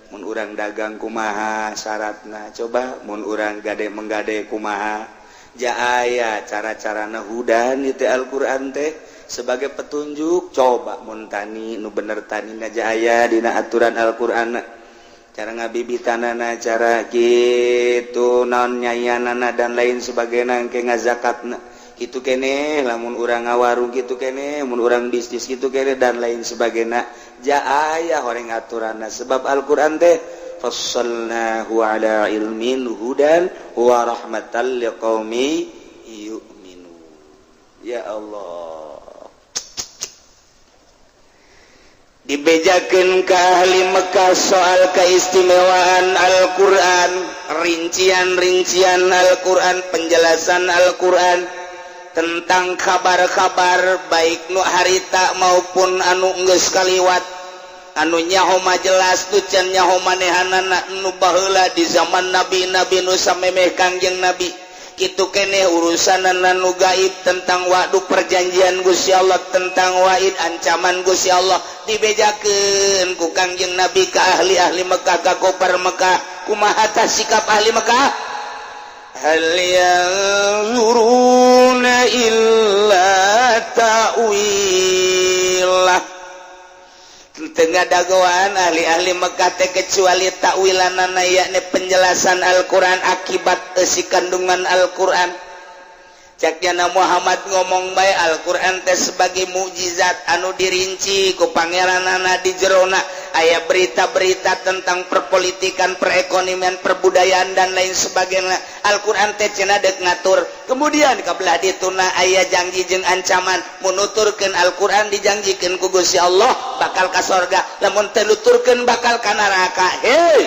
Mun urang dagang kumaha syaratna? Coba mun urang gade menggade kumaha? Ja aya cara-carana. Hudan itu Al-Qur'an teh sebagai petunjuk. Coba mun tani, nu bener tani ja aya dina aturan Al-Qur'an cara ngabibitanana, cara gitu naon nyayanana, dan lain sebagainya, ke ngazakatna gitu kene. Lamun urang ngawarung gitu kene, mun urang bisnis gitu kene, dan lain sebagainya, ja aya horeng aturanna, sebab Al-Qur'an teh fassalnahu ala ilmin hudan wa rahmatan liqaumi yu'minun. Ya Allah, dibejakeun ke ahli Mekah soal keistimewaan Al-Quran, rincian-rincian Al-Quran, penjelasan Al-Quran tentang kabar-kabar baik nu harita maupun anu geus kaliwat, anu nyaho mah jelas, nu can nyaho manehanana, nu baheula di zaman nabi-nabi, nu samemeh Kangjeng Nabi kitu keneh, urusan nu gaib tentang waktu perjanjian Gusti Allah, tentang waid ancaman Gusti Allah, dibejakeun ku Kangjeng Nabi ke ahli-ahli Mekah, ka kufar Mekah. Kumaha tah sikap ahli Mekah? Hal yanzuruna illa ta'wilah. Teu ngadagoan ahli-ahli Mekah teh kecuali takwilanana, yakni penjelasan Al-Qur'an, akibat isi kandungan Al-Qur'an. Caknya Muhammad ngomong bae Al-Qur'an teh sebagai mukjizat anu dirinci ku pangeranana, di jerona aya berita-berita tentang perpolitikan, perekonomian, perbudayaan, dan lain sebagainya. Al-Qur'an teh cenah dek ngatur. Kemudian kabelah dituna aya janji jeung ancaman, mun nuturkeun Al-Qur'an dijanjikeun ku Gusti Allah bakal ka sorga, lamun teu nuturkeun bakal ka neraka. Hei,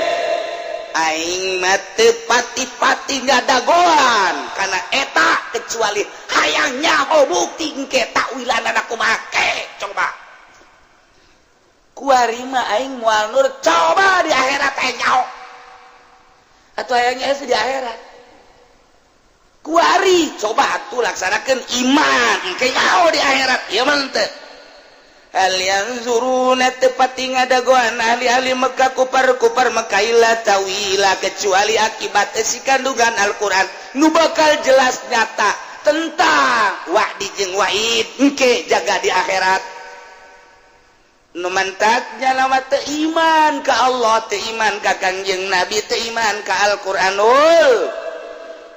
aing mah teu pati-pati ngadagoan karena eta, kecuali hayang nyaho bukti engke takwilanana kumaha. Coba kuari mah aing moal nur, coba di akhirat aing nyaho atuh. Hayangnya di akhirat kuari, coba atuh laksanakeun iman, engke nyaho di akhirat. Ieu mah teu. Hal yanzuruna, tepati ngadagoan ahli-ahli Mekah, kufar-kufar Mekah, illa tawila, kecuali akibat isi kandungan Al-Qur'an nu bakal jelas nyata tentang wa'di jeung wa'id engke jaga di akhirat. Nu mantaknya lama teu iman ka Allah, teu iman ka Kangjeng Nabi, teu iman ka Al-Qur'anul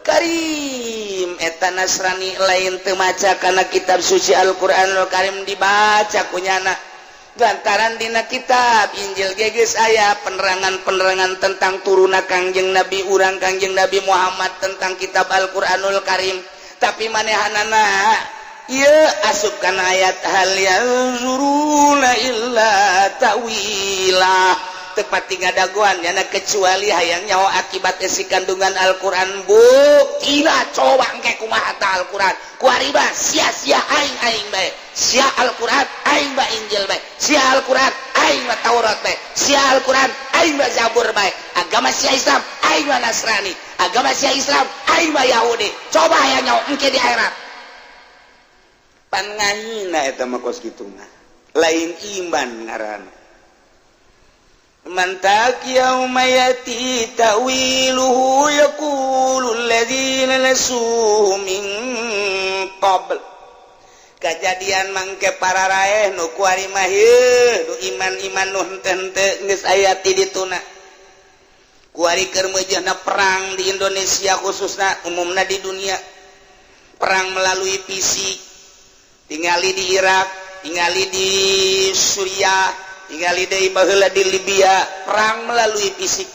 Karim. Eta Nasrani lain teu maca kana kitab suci Al-Qur'anul Karim, dibaca kunyana, lantaran dina kitab Injil geus aya penerangan-penerangan tentang turuna Kangjeng Nabi urang, Kangjeng Nabi Muhammad, tentang kitab Al-Qur'anul Karim. Tapi manehanana ieu asup kana ayat hal yanzuruna illa ta'wilah, tepat tiga daguan yana kecuali hayang nyaho akibat isi kandungan Al-Qur'an. Buktina coba engke kumaha ta Al-Qur'an kuari. Sia-sia aing, aing bae sia Al-Qur'an, aing ba Injil bae sia Al-Qur'an, aing ba Taurat bae sia Al-Qur'an, aing ba Zabur bae. Agama sia Islam, aing ba Nasrani. Agama sia Islam, aing ba Yahudi. Coba hayang nyaho engke di akhirat. Pan ngahina eta mah. Kos kitu mah lain iman ngaranna. Mantak yauma yati ta'wiluhu yaqulu alladzina nasuhu min qabl. Kejadian mangke para raeh nu kuari mah nu iman-iman nu henteu-henteu geus aya ti dituna. Kuari keur meujeuhna perang di Indonesia, khususnya umumna di dunia, perang melalui fisik. Tingali di Irak, tingali di Suriah, tingali di baheula di Libya, perang melalui fisik.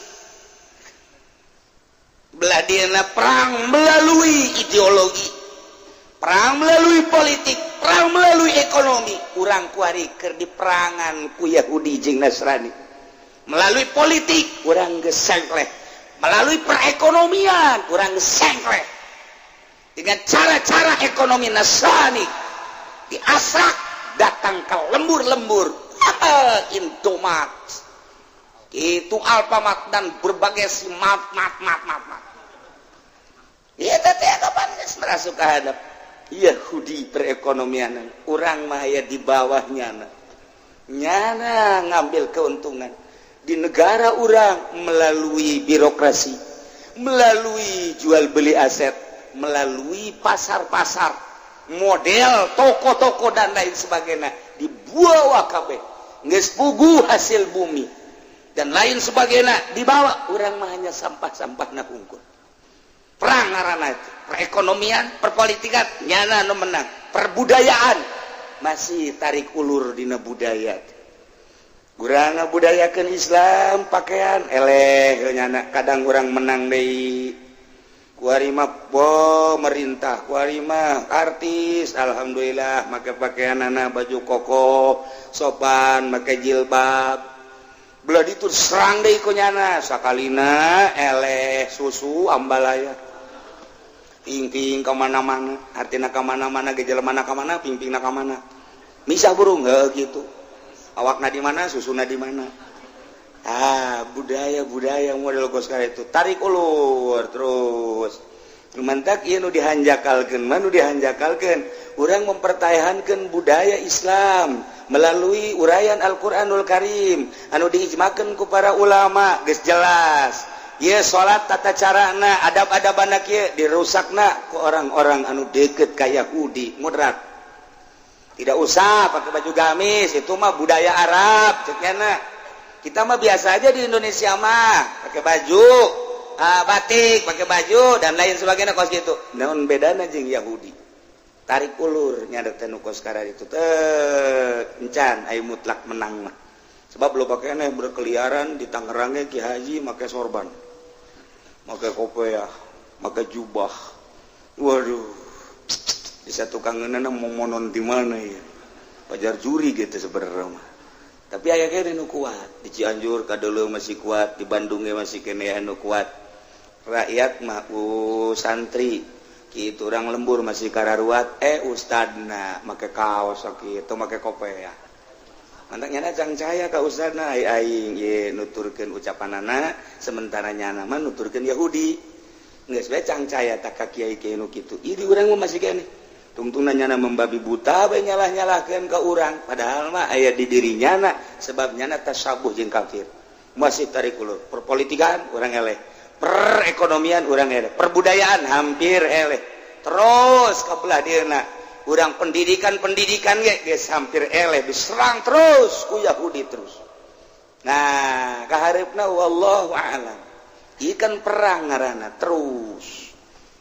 Belah dieuna perang melalui ideologi, perang melalui politik, perang melalui ekonomi. Urang kuari keur diperangan ku Yahudi jeung Nasrani melalui politik. Urang geus sengkleh melalui perekonomian, urang geus sengkleh dengan cara-cara ekonomi Nasrani diasak datang ke lembur-lembur, Indomaret itu, Alfamart, dan berbagai si mat mat mat mat mat. Iya, teh kapan geus merasuk ka hadap Yahudi perekonomian, urang mah aya di bawahnya, nyana ngambil keuntungan di negara urang melalui birokrasi, melalui jual beli aset, melalui pasar-pasar model toko-toko dan lain sebagainya. Dibawa kabeh, geus puguh hasil bumi dan lain sebagainya dibawa. Urang mah hanya sampah-sampah na hungkul. Perang ngaranna itu perekonomian, perpolitikan, nyana nu menang. Perbudayaan masih tarik ulur dina budaya. Urang ngabudayakeun Islam, pakaian eleh nyana. Kadang urang menang deui. Kuari mah pemerintah, kuari mah artis, alhamdulillah make pakaian anak baju koko sopan, make jilbab. Belah ditu serang deui ku nyana, sakalina eleh susu ambalaya ping-ping kemana-mana. Artinya kemana-mana, gejala mana kemana, ping-ping ka mana, misah burung heuh gitu. Awakna di mana, susuna di mana. Ah, budaya budaya model kos itu tarik ulur terus. Mantak ieu nu dihanjakalkeun mah, nu dihanjakalkeun urang mempertahankan budaya Islam melalui uraian Al-Qur'anul Karim anu diijmakeun ku para ulama. Geus jelas ieu salat, tata carana, adab-adabana kieu, dirusakna ku orang-orang anu deket ka Yahudi moderat. Tidak usah pakai baju gamis, itu mah budaya Arab cek nyana. Kita mah biasa aja di Indonesia mah pakai baju batik, pakai baju dan lain sebagainya kos gitu. Naon bedana jeung Yahudi? Tarik ulur nyadar teh nu kos itu teh encan aya mutlak menang mah, sebab lo pakaiannya berkeliaran di Tangerangnya. Ki Haji make sorban, make kopiah, make jubah, waduh, bisa tukang ngeunana mau monon di mana ya, pajar juri gitu sebenarnya mah. Tapi aya keneh nu kuat di Cianjur, kadeuleu masih kuat, di Bandung ge masih keneh anu kuat. Rakyat mah santri kitu, orang lembur masih kararuat. Eh, ustadna make kaos kitu, make kopiah. Mantak nyana cangcaya ka ustadna, ai aing ye nuturkeun ucapanana, sementara nyana mah nuturkeun Yahudi. Geus bae cangcaya tak ka kiai-kiai nu kitu. Ieu di urang mah masih keneh tungtungna nyana membabi buta bae, nyalah-nyalahkeun ka urang, padahal mah aya di diri nyana, sebab nyana tasabuh jeung kafir. Masih tarik ulur. Perpolitikan urang eleh, perekonomian urang eleh, perbudayaan hampir eleh, terus ka belah dieuna urang pendidikan, pendidikan ge geus hampir eleh, diserang terus ku Yahudi terus. Nah, kahareupna wallahu a'lam. Ikan perang ngaranna terus.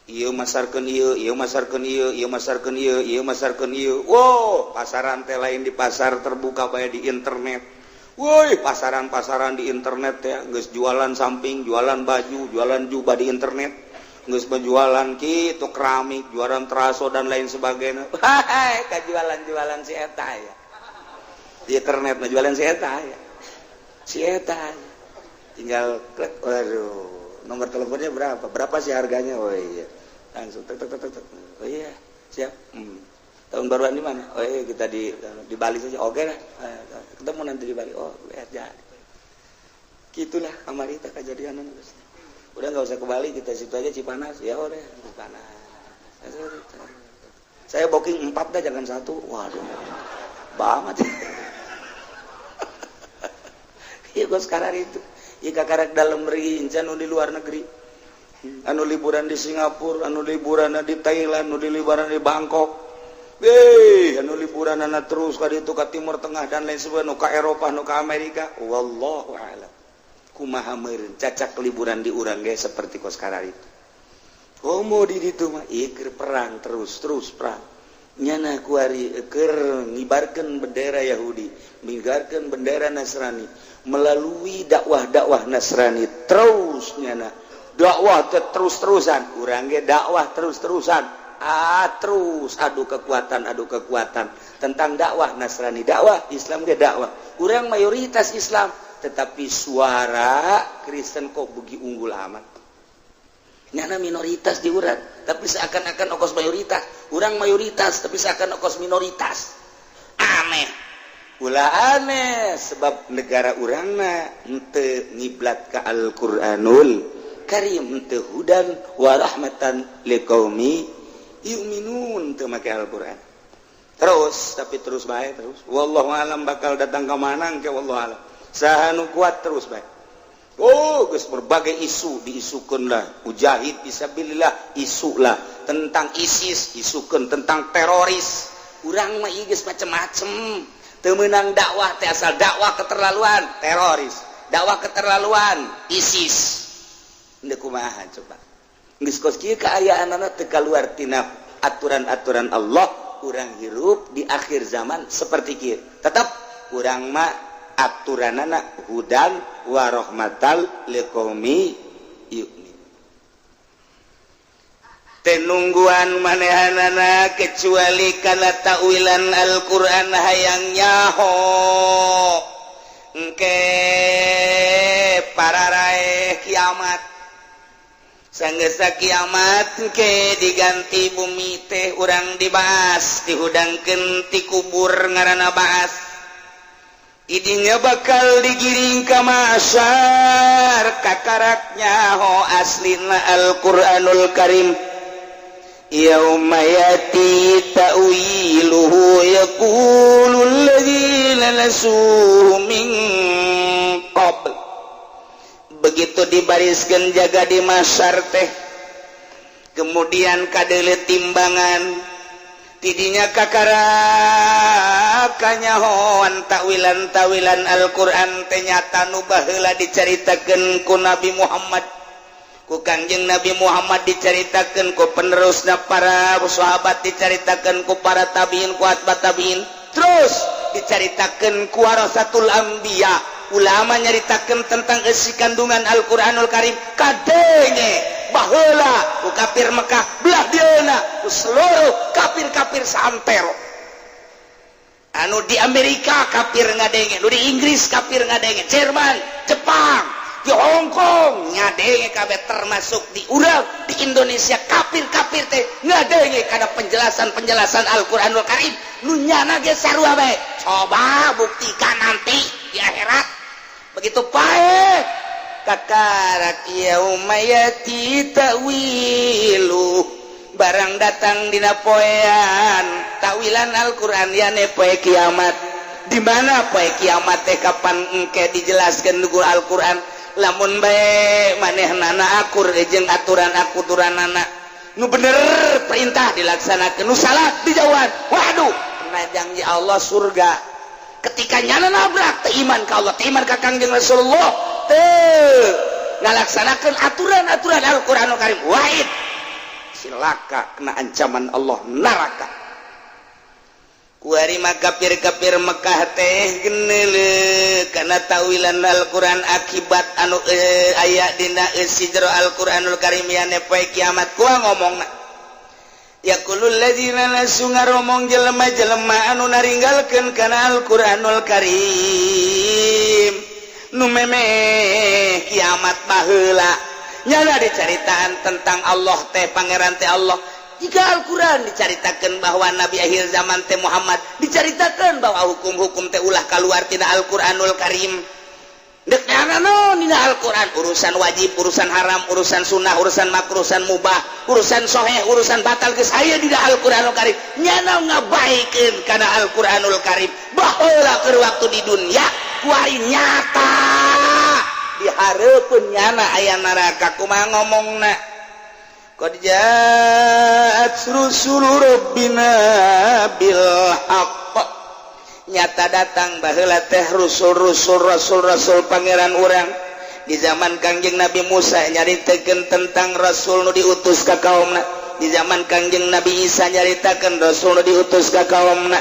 Ieu masarkeun ieu, ieu masarkeun ieu, ieu masarkeun ieu, ieu masarkeun ieu. Wow, pasaran teh lain di pasar terbuka bae, di internet. Woi, pasaran-pasaran di internet ya, geus jualan samping, jualan baju, jualan jubah di internet. Geus penjualan kitu keramik, jualan teraso dan lain sebagainya. Hai, kajualan-jualan si eta ya. Di internet mah jualan si eta ya. Si eta. Tinggal klik, waduh, nomor teleponnya berapa? Berapa sih harganya? Oh iya. Langsung tek tek tek tek. Oh iya, siap. Tahun baruan di mana? Oh iya, kita di Bali saja. Oke lah. Ketemu nanti di Bali. Oh, lihat jadi. Gitulah kamari teh kejadian. Udah nggak usah ke Bali, kita situ aja Cipanas. Ya udah, Cipanas. Saya booking empat dah, jangan satu. Waduh. Banget. Iya, gua sekarang itu. Ika karek dalam negeri, incan di luar negeri. Anu liburan di Singapura, anu liburan di Thailand, anu liburan di Bangkok. Eh, anu liburan anak terus ka ditu ka Timur Tengah dan lain sebagainya, nu ka Eropa, nu ka Amerika. Wallahu a'lam. Kumaha meureun cacak liburan di urang ge seperti kos itu. Komo di ditu mah ieu perang terus terus perang. Nyana kuari keur ngibarkeun bendera Yahudi, ngibarkeun bendera Nasrani melalui dakwah-dakwah Nasrani terus. Nyana dakwah terus-terusan, urang ge dakwah terus-terusan. Ah, terus adu kekuatan, adu kekuatan tentang dakwah Nasrani, dakwah Islam ge dakwah. Urang mayoritas Islam, tetapi suara Kristen kok beuki unggul amat. Nyana minoritas di urang, tapi seakan-akan okos mayoritas. Urang mayoritas, tapi seakan okos minoritas. Aneh, ulah aneh, sebab negara urangna henteu ngiblat ka Al-Qur'anul Karim, henteu hudan warahmatan liqaumi yu'minun, teu make Al-Qur'an terus, tapi terus baik terus. Wallahu alam bakal datang ke mana ke, wallahu alam saha nu kuat. Terus baik. Oh, geus berbagai isu diisukeun lah. Mujahid fisabilillah isu lah, tentang ISIS isukeun, tentang teroris. Urang mah ieu geus macem-macem. Teu meunang dakwah teh, asal dakwah keterlaluan teroris, dakwah keterlaluan ISIS. Henteu kumaha coba? Geus kos kieu kaayaanana, teu kaluar tina aturan-aturan Allah. Urang hirup di akhir zaman seperti kieu, tetap urang mah aturanana hudan warahmatal liqaumi yu'min. Tenungguan manehanana kecuali kana takwilan Al-Qur'an. Hayang nyaho engke para raeh kiamat. Sanggesa kiamat ke diganti bumi teh, urang dibahas, dihudangkeun ti kubur, ngaranna bahas idinya bakal digiring ka mahsyar. Kakarak nyaho aslina Al-Qur'anul Karim. Yauma yati ta'wiluhu yaqulu alladzina nasuhu min qabl. Begitu dibariskan jaga di mahsyar teh, kemudian kadele timbangan, tidinya kakara kanyahoan takwilan tawilan Al-Qur'an teh nyata nu baheula dicaritakeun ku Nabi Muhammad, ku Kangjeng Nabi Muhammad, dicaritakeun ku penerusna para sahabat, dicaritakeun ku para tabiin, ku atba tabiin, terus dicaritakeun ku warasatul anbiya. Ulama nyaritakeun tentang isi kandungan Al-Qur'anul Karim, kadenge baheula ku kafir Mekah, belah dieuna ku seluruh kafir-kafir saantero. Anu di Amerika kafir ngadenge, nu di Inggris kafir ngadenge, Jerman, Jepang, di Hong Kong ngadenge kabeh, termasuk di urang di Indonesia kafir-kafir teh ngadenge kana penjelasan-penjelasan Al-Qur'anul Karim. Nu nyana ge sarua bae. Coba buktikan nanti di akhirat. Begitu pae kakarak yauma yati ta'wilu, barang datang dina poean takwilan Al-Qur'an, yane poe kiamat. Di mana poe kiamat teh kapan engke dijelaskeun ku Al-Qur'an. Lamun bae manehnana akur jeung aturan aturanana, nu bener perintah dilaksanakeun, nu salah dijauhan, waduh, kena janji Allah surga. Ketika nyana nabrak, teu iman ka Allah, teu iman ka Kangjeng Rasulullah, teu ngalaksanakeun aturan-aturan Al-Qur'anul Karim, wahid silaka, kena ancaman Allah neraka. Kuari mah kafir-kafir Mekah teh geneule kana tawilan Al-Qur'an akibat anu aya dina eusi jero Al-Qur'anul Karim, yane poe kiamat. Kuah ngomongna, yaqulul ladzina nasu, ngaromong jelema-jelema anu naringgalkeun kana Al-Qur'anul Karim, nu memeh kiamat baheula. Nyana dicaritaan tentang Allah teh, pangeran teh Allah. Jika Al-Quran dicaritakan bahwa Nabi akhir zaman teh Muhammad, dicaritakan bahwa hukum-hukum teh ulah keluar tina Al-Quranul Karim. Dek no, dina Al-Quran urusan wajib, urusan haram, urusan sunnah, urusan makruh, urusan mubah, urusan soheh, urusan batal geus aya dina Al-Quranul Karim. Nyana ngabaikeun kana Al-Quranul Karim baheula keur waktu di dunia, kuari nyata di hareupeun nyana aya neraka. Kumaha ngomongna? Qad ja'at rusulu rabbina bil haqq, nyata datang baheula teh rusul-rusul, rasul-rasul pangeran urang. Di zaman Kangjeng Nabi Musa nyaritakeun tentang Rasul nu diutus ka kaumna. Di zaman Kangjeng Nabi Isa nyaritakeun Rasul nu diutus ka kaumna.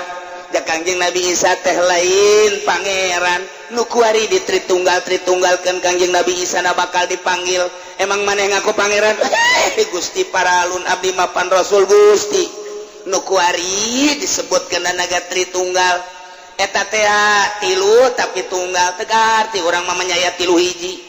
Ja Kangjeng Nabi Isa teh lain pangeran. Nu kuari di Tritunggal Tritunggalkeun Kangjeng Nabi Isa na bakal dipanggil, "Emang maneh ngaku pangeran?" "Eh, Gusti, paralun, abdi mapan Rasul Gusti." Nu kuari disebutkeun naga Tritunggal eta teh tilu tapi tunggal, tegar ti urang mah aya tilu hiji.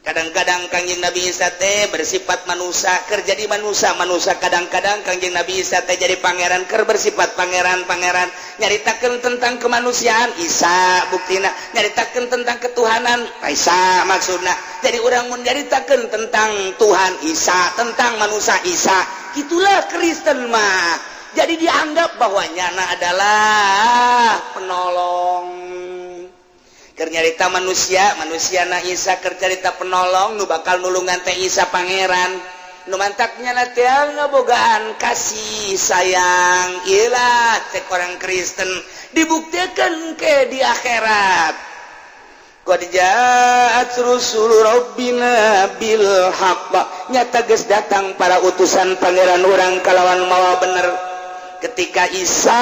Kadang-kadang Kangjeng Nabi Isa teh bersifat manusia keur jadi manusia manusia, kadang-kadang Kangjeng Nabi Isa teh jadi pangeran keur bersifat pangeran pangeran. Nyaritakeun tentang kemanusiaan Isa, buktina nyaritakeun tentang ketuhanan Isa. Maksudna jadi urang mun nyaritakeun tentang Tuhan Isa, tentang manusia Isa. Itulah Kristen mah. Jadi dianggap bahwa nyana adalah penolong. Keur nyarita manusia manusia na Isa, keur carita penolong nu bakal nulungan teh Isa pangeran. Nu mantaknya na teh ngebogaan kasih sayang. Ilah cek orang Kristen, dibuktikan ke di akhirat. Qad ja'at rusul rabbina bil haqq, nyata geus datang para utusan pangeran urang kalawan mawa bener. Ketika Isa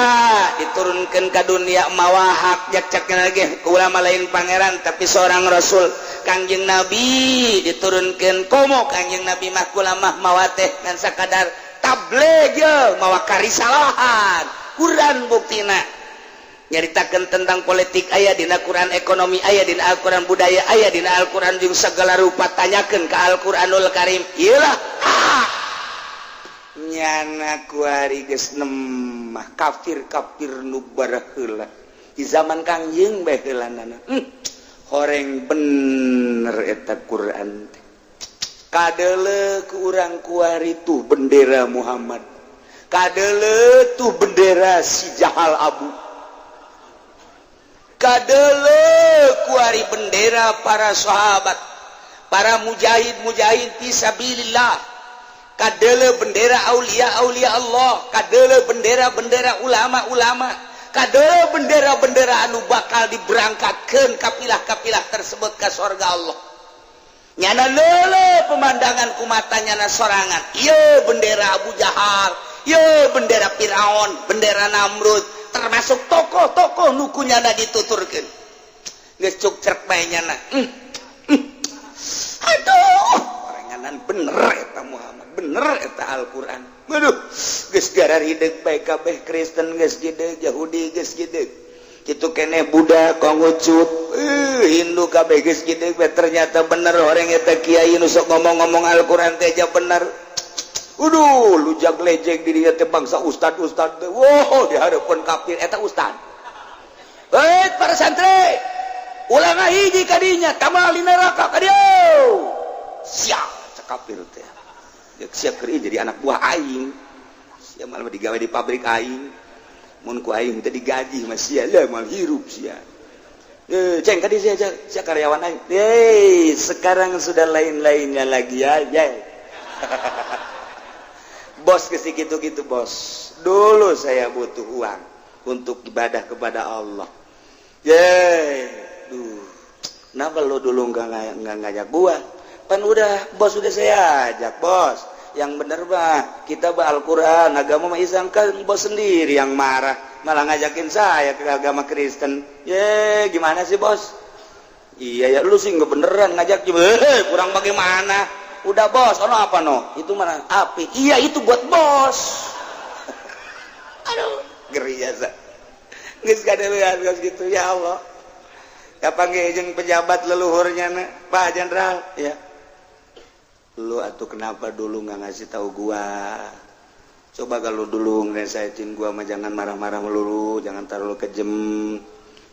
diturunkan ke dunia mawa hak, jak lagi ulama lain pangeran tapi seorang rasul. Kangjeng Nabi diturunkan, komo Kangjeng Nabi mah ulama mawa teh ngan sakadar tabligh, mawa karisalahan. Quran buktina nyaritakan tentang politik aya dina Quran, ekonomi aya dina Al-Quran, budaya aya dina Al-Quran, jeung segala rupa tanyakan ke Al-Quranul Karim. Iyalah nyana kuari geus nemah kafir kafir nu baraheula di zaman Kangjeng bae heulanana. Horeng bener eta Quran teh. Kadele ku urang kuari, tuh bendera Muhammad, kadele tuh bendera si Jahal Abu, kadele kuari bendera para sahabat, para mujahid mujahid fisabilillah, kadele bendera aulia aulia Allah, kadele bendera bendera ulama ulama, kadele bendera bendera anu bakal diberangkatkan kapilah-kapilah tersebut ke sorga Allah. Nyana lele pemandangan ku mata nyana sorangan. Iya bendera Abu Jahal, iya bendera Fir'aun, bendera Namrud, termasuk tokoh-tokoh nu ku nyana dituturkeun. Geus cuk cerk bae nyana. Aduh, orenganan bener eta Muhammad, bener eta Al-Qur'an. Aduh, geus gararideg bae kabeh. Kristen geus gideg, Yahudi geus gideg, kitu keneh Buddha, Konghucu, Hindu kabeh geus gideg bae. Ternyata bener orang eta kiai nu sok ngomong-ngomong Al-Qur'an teh aja bener. Uduh, lujak lejek di dinya teh bangsa ustad-ustad teh. Wow, di hareupeun kafir eta ustad. Hei, para santri, ulah ngahiji ka dinya, tamal di neraka ka dieu. Siap, cek kafir teh. Siap keur jadi anak buah aing. Sia malah digawe di pabrik aing. Mun ku aing teh digaji mah sia lah moal hirup sia. Eh, ceng tadi sia sia karyawan aing. Yeay, sekarang sudah lain-lainnya lagi ya. Ya. Bos ke gitu-gitu bos. Dulu saya butuh uang untuk ibadah kepada Allah. Yeay. Duh. Kenapa lo dulu nggak ngajak gua? Pan udah bos, udah saya ajak bos. Yang bener bah, kita bah Al-Quran, agama mah Islam, kan bos sendiri yang marah, malah ngajakin saya ke agama Kristen. Ye, gimana sih, bos? Iya ya, lu sih nggak beneran ngajak juga. Eh, kurang bagaimana? Udah bos, ono apa no? Itu mana api? Iya, itu buat bos. Aduh, ngeri ya. Geus kadeulean geus gitu, ya Allah. Kapan jeung pejabat leluhurnya na, Pak Jenderal, ya. Lu atuh kenapa dulu nggak ngasih tahu gua? Coba kalau dulu ngerasain gua mah jangan marah-marah melulu, jangan terlalu kejem.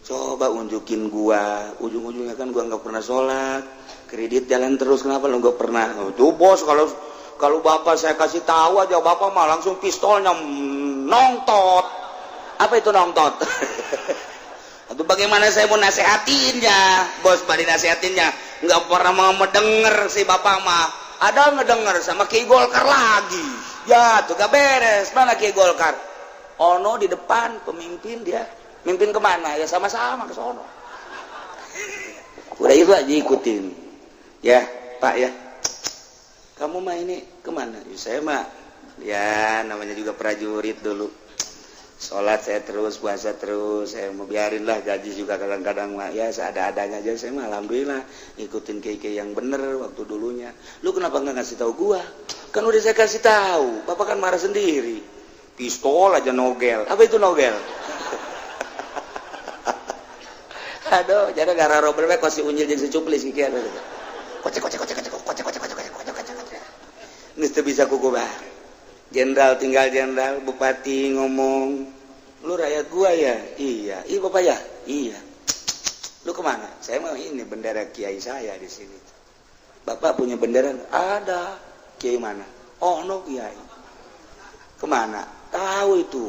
Coba unjukin gua, ujung-ujungnya kan gua nggak pernah sholat, kredit jalan terus, kenapa lu nggak pernah? Oh, tuh bos, kalau kalau bapak saya kasih tahu aja, bapak mah langsung pistolnya nongtot. Apa itu nongtot? Atau bagaimana saya mau nasehatinnya, bos? Bari nasehatinnya nggak pernah mau mendengar si bapak mah. Ada ngedenger sama Ki Golkar lagi ya, tuh gak beres. Mana Ki Golkar? Ono di depan, pemimpin dia. Mimpin kemana ya? Sama-sama ke sono. Udah itu aja ikutin ya, Pak, ya. Kamu mah ini kemana ya? Saya mah ya namanya juga prajurit dulu, sholat saya terus, puasa terus. Saya mau biarin lah, gaji juga kadang-kadang mah ya seada-adanya aja. Saya mah alhamdulillah ikutin kiai yang bener waktu dulunya. Lu kenapa nggak ngasih tahu gua? Kan udah saya kasih tahu, Bapak kan marah sendiri. Pistol aja nogel. Apa itu nogel? Aduh, jadi gara robel kok si unyil jeung si cuplis kieu. Kocek kocek kocek kocek kocek kocek kocek kocek kocek kocek. Geus teu bisa kukuba. Jenderal tinggal jenderal, bupati ngomong, "Lu rakyat gua ya?" "Iya." "Iya bapak ya?" "Iya." "Lu kemana?" "Saya mau ini bendera kiai saya di sini." "Bapak punya bendera?" "Ada." "Kiai mana?" "Oh, no kiai." "Kemana?" "Tahu itu."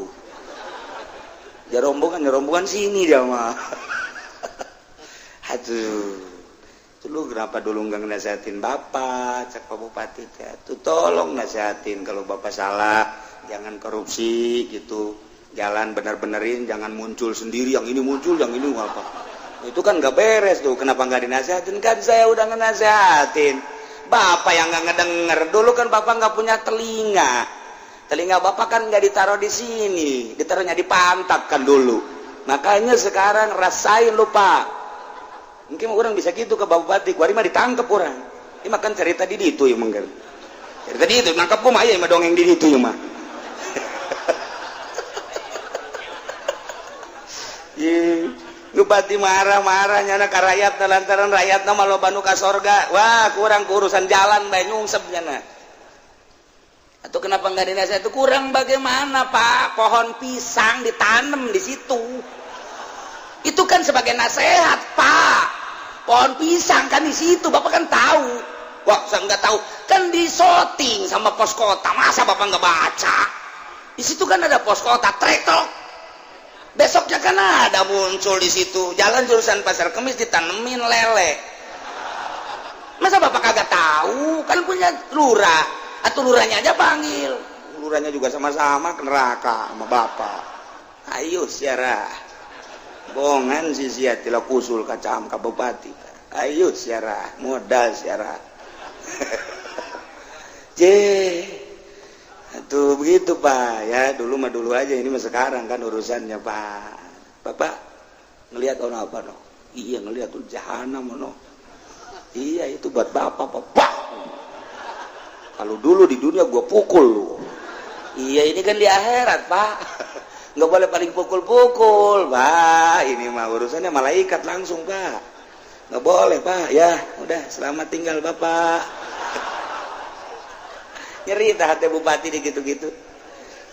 Ya rombongan, ya rombongan sini dia mah. Aduh. Lu kenapa dulu nggak nasehatin bapak? Cek Pak Bupati tuh, tolong nasehatin kalau bapak salah, jangan korupsi gitu, jalan bener-benerin, jangan muncul sendiri, yang ini muncul, yang ini apa, itu kan nggak beres tuh. Kenapa nggak dinasehatin? Kan saya udah ngenasehatin, bapak yang nggak ngedenger. Dulu kan bapak nggak punya telinga, telinga bapak kan nggak ditaruh di sini, ditaruhnya di pantat kan dulu. Makanya sekarang rasain lupa. Mungkin orang bisa gitu ke bupati, kuari mah ditangkep orang. Ini makan cerita di itu ya mungkin. Cerita di itu nangkep mah ya mah dongeng di itu ya mah. Ih, bupati marah-marah nyana ka rakyat lantaran rakyatna mah loba nu ka sorga. Wah, kurang urusan jalan bae nyungsep nyana. Atau kenapa nggak dinasihat itu kurang bagaimana, Pak? Pohon pisang ditanam di situ. Itu kan sebagai nasihat, Pak. Pohon pisang kan di situ, Bapak kan tahu. Wah, saya nggak tahu. Kan disoting sama pos kota, masa Bapak nggak baca? Di situ kan ada pos kota, trektok. Besoknya kan ada muncul di situ. Jalan jurusan Pasar Kemis ditanemin lele. Masa Bapak kagak tahu? Kan punya lurah. Atau lurahnya aja panggil. Lurahnya juga sama-sama ke neraka sama Bapak. Ayo siarah. Bongan si sia tila kusul kacam ka bupati. Ayo siarah, modal siarah. J. Tuh begitu Pak ya, dulu mah dulu aja, ini mah sekarang kan urusannya Pak. Bapak ngelihat ono apa no? Iya ngelihat tuh jahanam ono. Iya itu buat bapak, Bapak. Kalau dulu di dunia gua pukul lu. Iya ini kan di akhirat Pak. Nggak boleh paling pukul-pukul, Pak. Ini mah urusannya malaikat langsung, Pak. Nggak boleh, Pak. Ya, udah selamat tinggal Bapak. Nyeri tah hati bupati di gitu-gitu.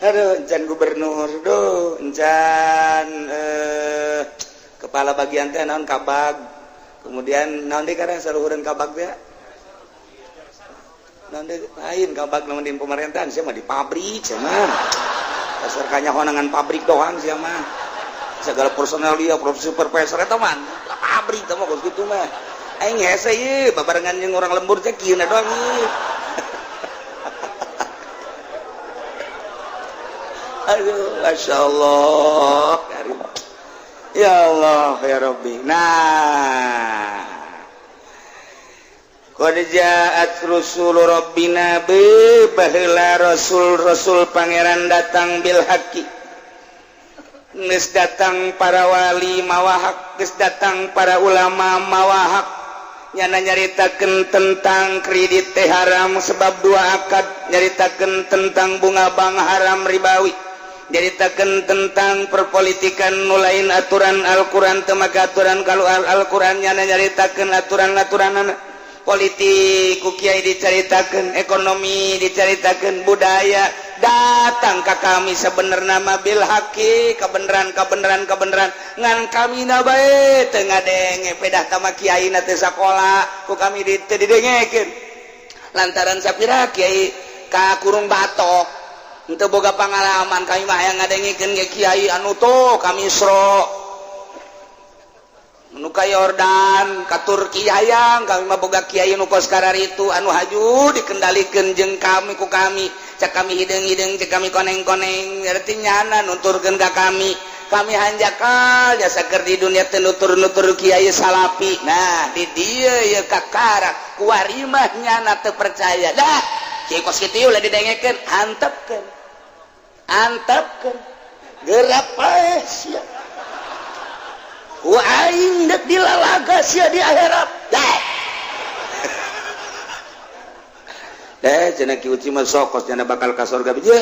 Aduh, encan gubernur, duh, encan kepala bagian teh naon kabag. Kemudian naon deui karena saluhureun kabag teh? Naon deui lain kabag naon di pemerintahan, sia mah di pabrik sia mah. Dasar kanyahoangan pabrik doang sia mah. Segala personel dia, supervisor eta mah pabrik teh mah gitu mah. Aing hese ieu babarengan jeung orang lembur teh kieu doang ieu. Aduh, Masya Allah. Ya Allah, ya Rabbi. Nah, qad ja'at rusulu rabbina bi baheula rasul-rasul pangeran datang bil haqi. Geus datang para wali mawa hak, geus datang para ulama mawa hak. Nyana nyaritakeun tentang kredit teh haram sebab dua akad, nyaritakeun tentang bunga bank haram ribawi, nyaritakeun tentang perpolitikan nu lain aturan Al-Qur'an teu make aturan kalau Al-Qur'an, nyana nyaritakeun aturan-aturanana politik ku kiai dicaritakeun, ekonomi dicaritakeun, budaya datang ka kami sebenarnya mah bil haqi, kebenaran kebenaran kebenaran, ngan kami na bae teu ngadenge pedah tama kiai na teu sakola ku kami teu didengekeun lantaran sapira kiai ka kurung batok henteu boga pengalaman. Kami mah hayang ngadengekeun ge kiai anu tuh ka Misro, nu ka Yordan, ka Turki hayang. Kami mah boga kiai nu kos kararitu anu haju dikendalikeun jeung kami ku kami, cek kami hideung-hideung, cek kami koneng-koneng, berarti nyana nuturkeun ka kami. Kami hanjakal jasa keur di dunia teu nutur-nutur kiai salapi. Nah, di dieu ye kakara kuari mah nyana teu percaya. Dah, kiai kos kitu ulah didengekeun, antepkeun. Antepkeun. Gerak paeh sia. Ku aing deuk dilalaga sia di akhirat. Dah. Deh, cenah Ki Uci mah sokos cenah bakal ka surga biji.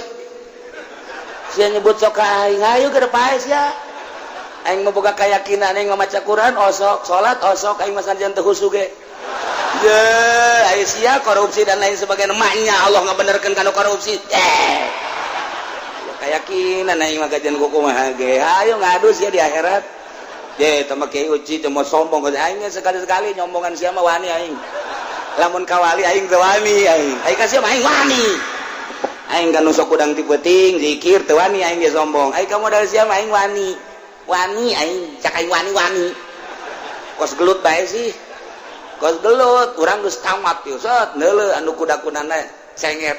Sia nyebut sok ka aing, ayo ke paeh sia. Aing mah boga keyakinan aing maca Quran osok, salat osok, aing mah sanajan teu khusyuk ge. Ye, ayo sia korupsi dan lain sebagainya, maknya Allah ngabenerkeun kana korupsi. Eh. Keyakinan aing mah kajian kumaha ge. Ayo ngadu sia di akhirat. Ye, teu make Uci teu mau sombong aing sekali-sekali nyombongan sia mah wani aing. Lamun kawali aing teu wani aing. Aing ka sia mah aing wani. Aing kan nu sok kudang ti peuting zikir teu wani aing ge sombong. Aing ka modal sia mah aing wani. Wani aing, cak aing wani-wani. Kos gelut bae sih. Kos gelut, urang geus tamat ieu. Set neuleuh anu kuda-kudana sengit.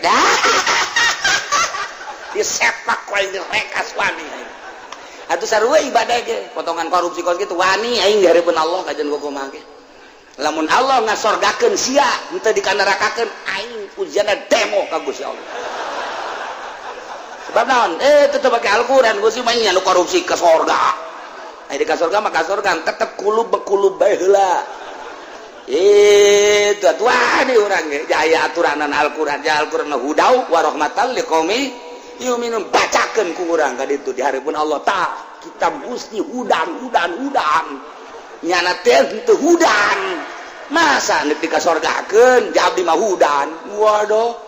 Disepak ku aing direkas wani aing. Atuh sarua ibadah ge, potongan korupsi kos kitu wani aing di hareupeun Allah kajian kumaha ge. Lamun Allah ngasorgakeun sia henteu dikanerakakeun aing ujianna demo ka Gusti Allah. Sebab naon? Tetep pake Al-Qur'an Gusti mah nya nu korupsi ke sorga. Aya di ka sorga mah ka sorga tetep kulub bekulub bae heula. Itu atuh wani urang ge jaya aturanan Al-Qur'an, ja Al-Qur'an hudau wa rahmatan liqaumi yuminun, bacakeun ku urang ka ditu di hareupeun Allah. Tah kita gusti hudan hudan hudan nyana teh teu hudan masa neuk dikasorgakeun ja abdi mah hudan. Waduh.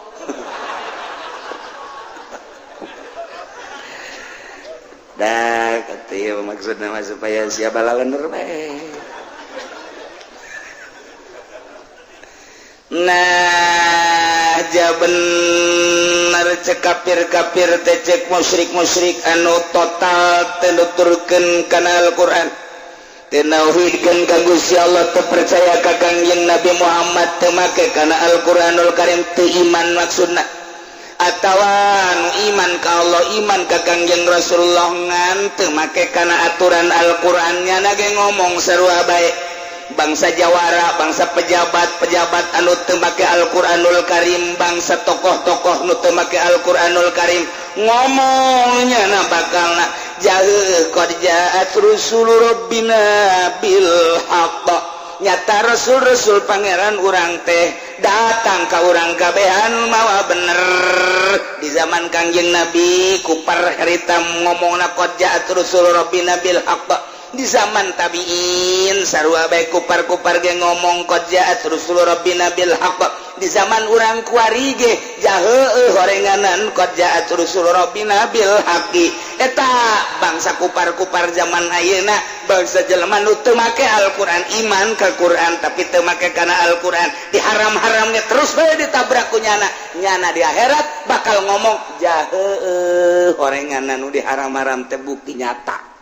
Dah kata maksudna mah supaya sia balalener bae. Nah, ja bener cek kafir-kafir teh cek musyrik-musyrik anu total teu nuturkeun kana Al-Qur'an, teu nauhidkeun ka Gusti Allah, teu percaya ka Kangjeng Nabi Muhammad, teu make kana Al-Qur'anul Karim, teu iman maksudna. Atawa nu iman ka Allah, iman ka Kangjeng Rasulullah ngan teu make kana aturan Al-Qur'an, nyana ge ngomong sarua bae. Bangsa jawara, bangsa pejabat-pejabat anu teu make Al-Qur'anul Karim, bangsa tokoh-tokoh nu teu make Al-Qur'anul Karim, ngomongnya na bakalna jahe qad ja'at rusul rabbina bil haqq. Nyata rasul-rasul pangeran urang teh datang ka urang kabehan mawa bener. Di zaman Kangjeng Nabi kupar harita ngomongna qad ja'at rusul rabbina bil haqq. Di zaman tabiin sarua bae kupar-kupar ge ngomong qad ja'at rusul rabbina bil haqq. Di zaman urang kuari ge jaheueuh horenganan qad ja'at rusul rabbina bil haqqi. Eta bangsa kupar-kupar zaman ayeuna, bangsa jelema nu teu make Al-Qur'an, iman ka Qur'an tapi teu make kana Al-Qur'an, diharam-haramnya terus bae ditabrak ku nyana. Nyana di akhirat bakal ngomong jaheueuh horenganan nu diharam-haram teh bukti nyata.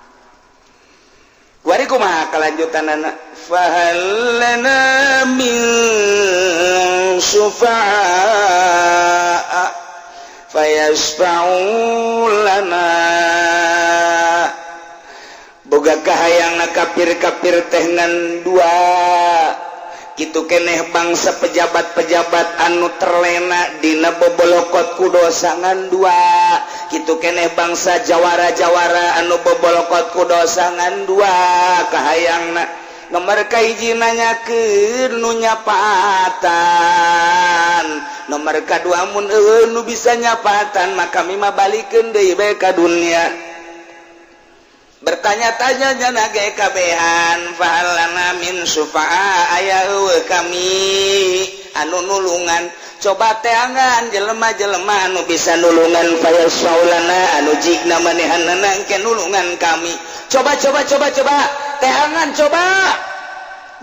Kuari kumaha kelanjutan anak fahal lana min syufa'a fayasfa'u lana. Boga kahayangna kafir-kafir teh ngan dua kitu keneh bangsa pejabat-pejabat anu terlena dina bobolokot ku dosa ngan dua kitu keneh bangsa jawara-jawara anu bobolokot ku dosa ngan dua kahayangna. Nomor kahiji nanyakeun nu nyapatan, nomor kadua mun eueuh nu bisa nyapatan maka kami mah balikeun deui bae ka dunia. Bertanya-tanya jana ge kabehan fahalana min syufa'a aya eueuh kami anu nulungan. Coba teangan jelema-jelema anu bisa nulungan fayasfaulana anu jigna manehanana engke nulungan kami. Coba coba coba coba teangan coba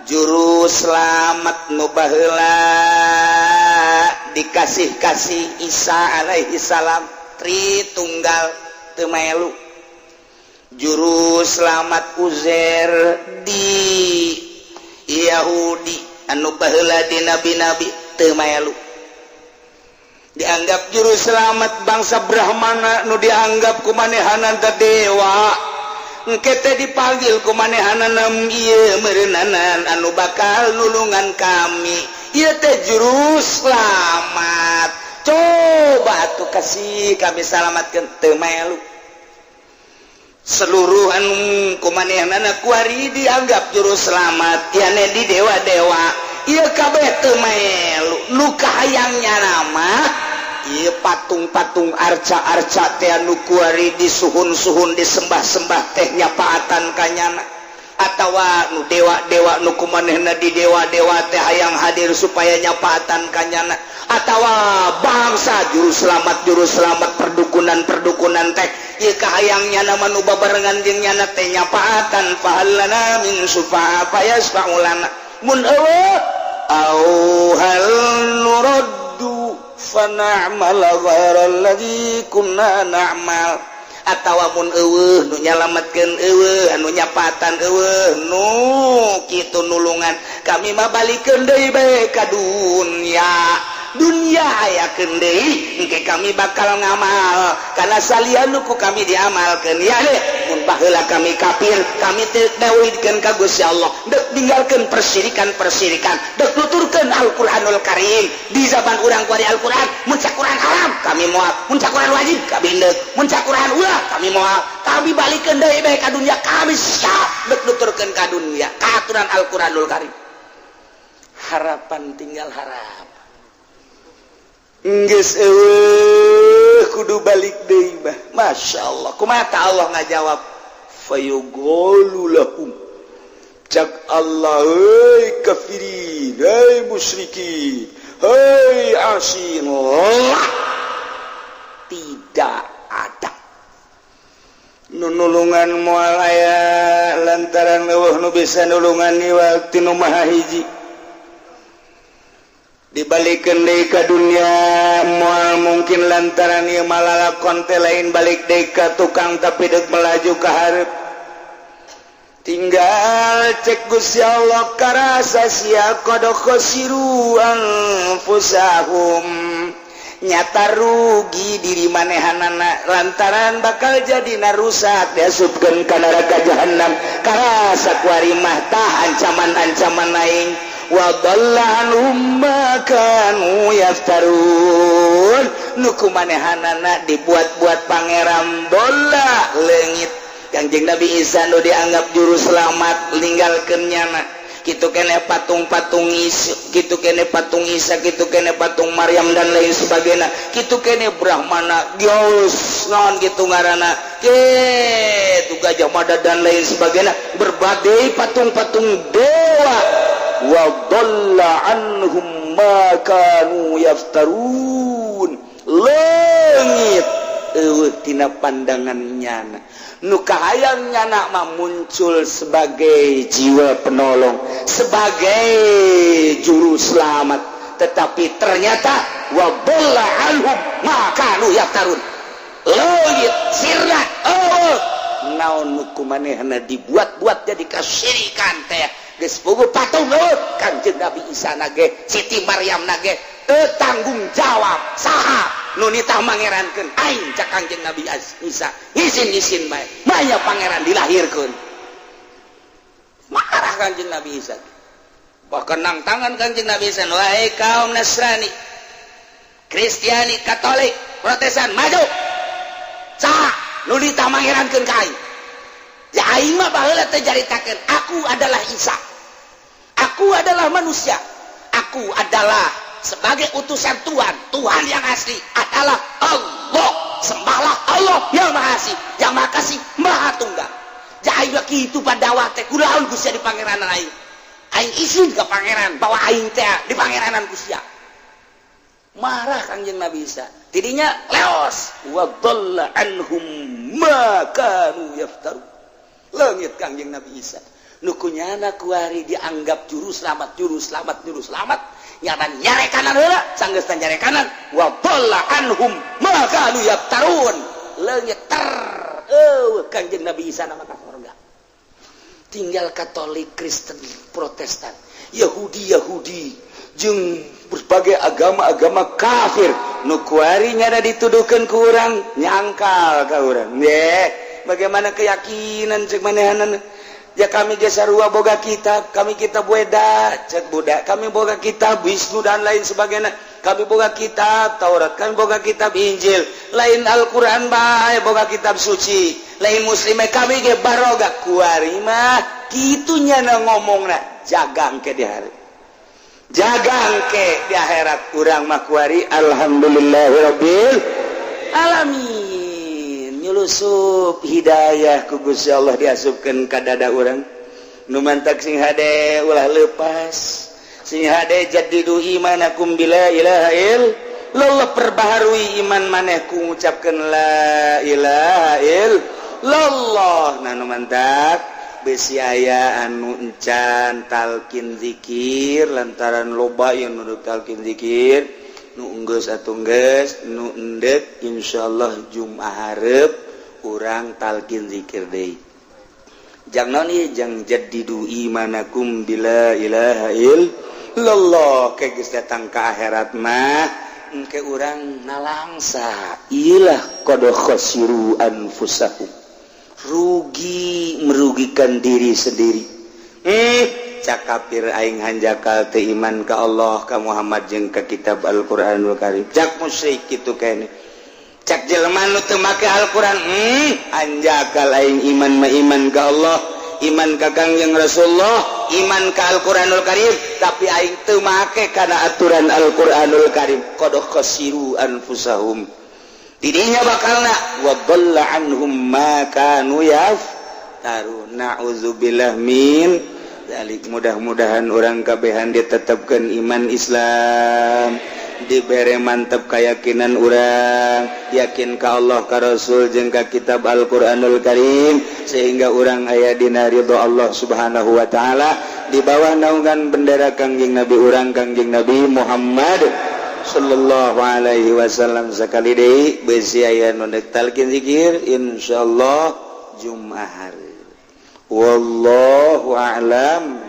juru selamat nu baheula dikasih-kasih Isa alaihi salam tri tunggal teu melu. Juru selamat Uzair di Yahudi anu baheula di nabi-nabi teu maelu. Dianggap juru selamat bangsa Brahmana nu dianggap kumanehanan teh dewa. Engke teh dipanggil ku manehanana, ieu meureunana anu bakal nulungan kami, ieu teh juru selamat, coba tuh kasih kami selamatkeun. Teu melu. Seluruh anu ku manehanana kuari dianggap juru selamat, yane di dewa-dewa ieu kabeh teu melu. Nu kahayangnya nama ieu patung-patung, arca-arca teh anu kuari disuhun-suhun, disembah-sembah teh nyapaatan kanyana, atawa nu dewa-dewa nu kumanehna di dewa-dewa teh hayang hadir supaya nyapaatan kanyana, atawa bangsa juru selamat, juru selamat perdukunan-perdukunan teh ieu kahayangnya nama nu babarengan jeung nyana teh nyapaatan. Fahal lana min syufa'a fayasfa'u lana. Mun euweuh, au hal nuraddu fana'mala ghaira alladzi kunna na'mal, atawa mun euweuh nu nyalametkeun, euweuh anu nyapatan, euweuh nu kitu nulungan, kami mah balikeun deui bae ka dunya. Dunya ayakeun deui, engke kami bakal ngamal kana salian nu ku kami diamalkeun. Ya deh, mun baheula kami kafir, kami teu tauhidkeun ka Gusti Allah, deuk ninggalkeun persirikan-persirikan, deuk nuturkeun Al-Qur'anul Karim. Di zaman urang kuari Al-Qur'an, mun cak Quran haram kami moal, mun cak Quran wajib kami deuk, mun cak Quran ulah kami moal. Kami balikeun deui bae ka dunya, kami siap deuk nuturkeun ka dunya ka aturan Al-Qur'anul Karim. Harapan tinggal harap. Geus euweuh, kudu balik deui mah. Masya Allah, kumaha Allah ngajawab? Fayuqalu lahum, cak Allah, hei kafirin, hei musyrikin, hei asin lah, tidak ada nulungan, moal aya, lantaran euweuh nu bisa nulungan iwal ti nu Maha Hiji. Dibalikkeun deui ka dunya moal mungkin, lantaran ieu malalakon teh lain balik deui ka tukang, tapi deuk melaju ka hareup. Tinggal cek Gusti Allah, karasa sia, qad khasiru anfusahum, nyata rugi diri manehanana, lantaran bakal jadi narusak, diasupkeun ka neraka jahanam. Karasa kuari mah tah ancaman-ancaman aing. Wa dhalla anhum ma kanu yaftarun, nu ku manehanana dibuat-buat pangeran bola leungit. Kangjeng Nabi Isa nu dianggap juru selamat ninggalkeun nyana. Kitu kene patung-patung Isa, kitu kene patung Isa, kitu kene patung Maryam dan lain sebagainya, kitu kene Brahmana, Gyaus naon kitu ngaranna, kitu Gajah Mada dan lain sebagainya, berbagai patung-patung dewa. Wa dhalla anhum ma kanu yaftarun, leungit euweuh tina pandangan nyana. Nu kahayang nyana mah muncul sebagai jiwa penolong, sebagai juru selamat, tetapi ternyata wa dhalla anhum ma kanu yaftarun, leungit, sirna. Oh, naon nu ku manehna dibuat-buat jadi kasyirikan teh geus puguh patung euweuh. Kangjeng Nabi Isa nage, Siti Maryam nage teu tanggung jawab. Saha nu nitah mangerankeun aing? Cak Kangjeng Nabi Isa, isin-isin bae, maya pangeran dilahirkeun. Marah Kangjeng Nabi Isa, bahkan nang tangan Kangjeng Nabi Isa, wahai kaum Nasrani, Kristiani, Katolik, Protestan, maju! Saha nu nitah mangerankeun ka aing? Ya, aing mah baheula teh jaritakeun aku adalah Isa, aku adalah manusia, aku adalah sebagai utusan Tuhan. Tuhan yang asli adalah Allah, sembahlah Allah yang Maha Asih, yang Maha Kasih, Maha Tunggal. Ya, aing mah kitu pada teh. Kunaon ku sia di pangeranan aing? Aing isin ke pangeran bahwa aing teh di pangeranan ku sia. Marah Kangjeng Nabi Isa, tidinya leos. Wa dhalla anhum ma kanu yaftaru, leungit Kangjeng Nabi Isa. Nu ku nyana kuari dianggap juru selamat, juru selamat, juru selamat, nyana nyarekanan heula, sanggeus nyarekanan, wa dhalla anhum ma kanu yaftarun, leungit ter euweuh Kangjeng Nabi Isa nama ka surga. Tinggal Katolik, Kristen, Protestan, Yahudi, Yahudi jeung berbagai agama-agama kafir nu kuari nyana dituduhkeun ku urang, nyangkal ka urang. Ye, Bagaimana keyakinan cek manehanana? Ya kami ge sarua boga kitab, kami kitab Weda, cek budak, kami boga kitab Wisnu dan lain sebagainya. Kami boga kitab Taurat, kami boga kitab Injil, lain Al-Qur'an bae boga kitab suci. Lain muslim kami ge baroga kuari mah kitu nyana ngomongna jagang ke di hari. Jagang ke di akhirat urang mah kuari alhamdulillahirabbil alamin. Nyulusup hidayah ku Gusti Allah diasupkeun ka dada urang. Nu mantak sing hade ulah lepas. Sing hade jaddidu imanakum bila ilaha illallah, perbaharui iman maneh ku ngucapkeun la ilaha illallah. Nah nu mantak besi aya anu encan talkin zikir lantaran loba yang nuduk talkin zikir nu enggeus atuh geus nu endek insyaallah Jumat hareup urang talkin zikir deui. Jang naon ieu? Jang jaddidu imanakum bila ilaha illallah. Ke geus datang ka akhirat mah engke urang nalangsa ilah qad khasiru anfusahum, rugi merugikan diri sendiri. Cak kafir aing hanjakal teu iman ka Allah, ka Muhammad jeung ka kitab Al-Qur'anul Karim. Cak musyrik kitu kene. Cak jelema nu teu make Al-Qur'an, hanjakal aing iman mah iman ka Allah, iman ka Kangjeng Rasulullah, iman ka Al-Qur'anul Karim, tapi aing teu make kana aturan Al-Qur'anul Karim. Qad khasiru anfusahum. Didinya bakalna wa dhalla anhum ma kanu yaftarun. Na'udzubillah min dzalik. Mudah-mudahan orang kabehan ditetapkan iman Islam, dibere mantep keyakinan urang, yakin ka Allah, ka Rasul jeung ka kitab Al-Qur'anul Karim, sehingga urang aya dina ridho Allah Subhanahu wa taala di bawah naungan bendera Kangjeng Nabi urang, Kangjeng Nabi Muhammad sallallahu alaihi wasallam. Sekali deui besi aya nu dek talqin zikir insyaallah Jumat. Wallahu a'lam.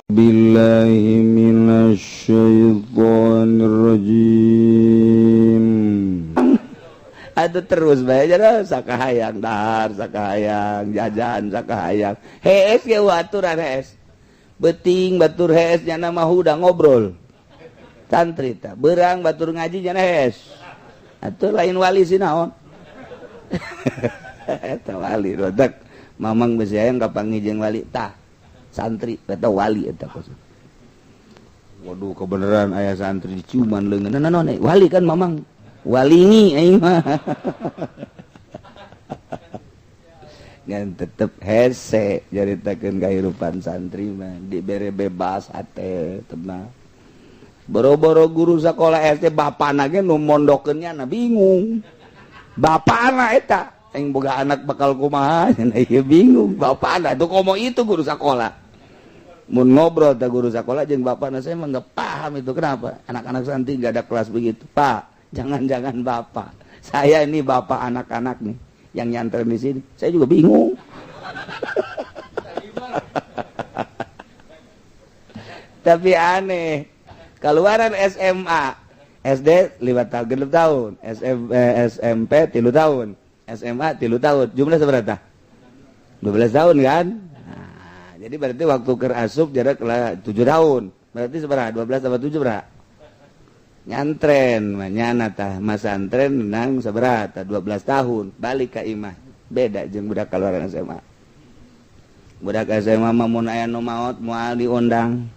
Billahi minasyaitonir rajim. Aduh terus bae jadi sakahayang dahar, sakahayang jajan, sakahayang hees ge aturan hees. Beuting batur hees nyana mah udah ngobrol. Santri ta beurang batur ngaji nyana hees. Atuh lain wali sih naon. Eta wali rodak mamang besi hayang kapanggih jeung wali tah. Santri eta wali eta kos. Waduh kebenaran aya santri diciuman leungeun naon wali kan mamang. Walingi aing mah. Ngan tetep hese nyaritakeun kahirupan santri mah dibere bebas hate tenang. Boro-boro guru sekolah SD bapana ge nu mondokeun nya bingung. Bapana eta aing boga anak bakal kumaha nya ieu bingung. Bapana tuh komo itu guru sekolah. Mun ngobrol teh guru sekolah jeung bapana saya mah enggak paham itu kenapa anak-anak santri enggak ada kelas begitu. Pak, jangan-jangan bapak. Saya ini bapak anak-anak nih yang nyantren di sini. Saya juga bingung. Tapi aneh. Keluaran SMA, SD 5 tahun, 6 tahun, SMP 3 tahun, SMA 3 tahun. Jumlah seberapa? 12 tahun kan? Nah, jadi berarti waktu keur asup jarak 7 tahun. Berarti seberapa? 12 tambah 7 berapa? Nyantren nyana tah masantren nang seberapa 12 tahun balik ka imah beda jeung budak keluaran SMA. Budak SMA mah mun aya nu maot moal diundang,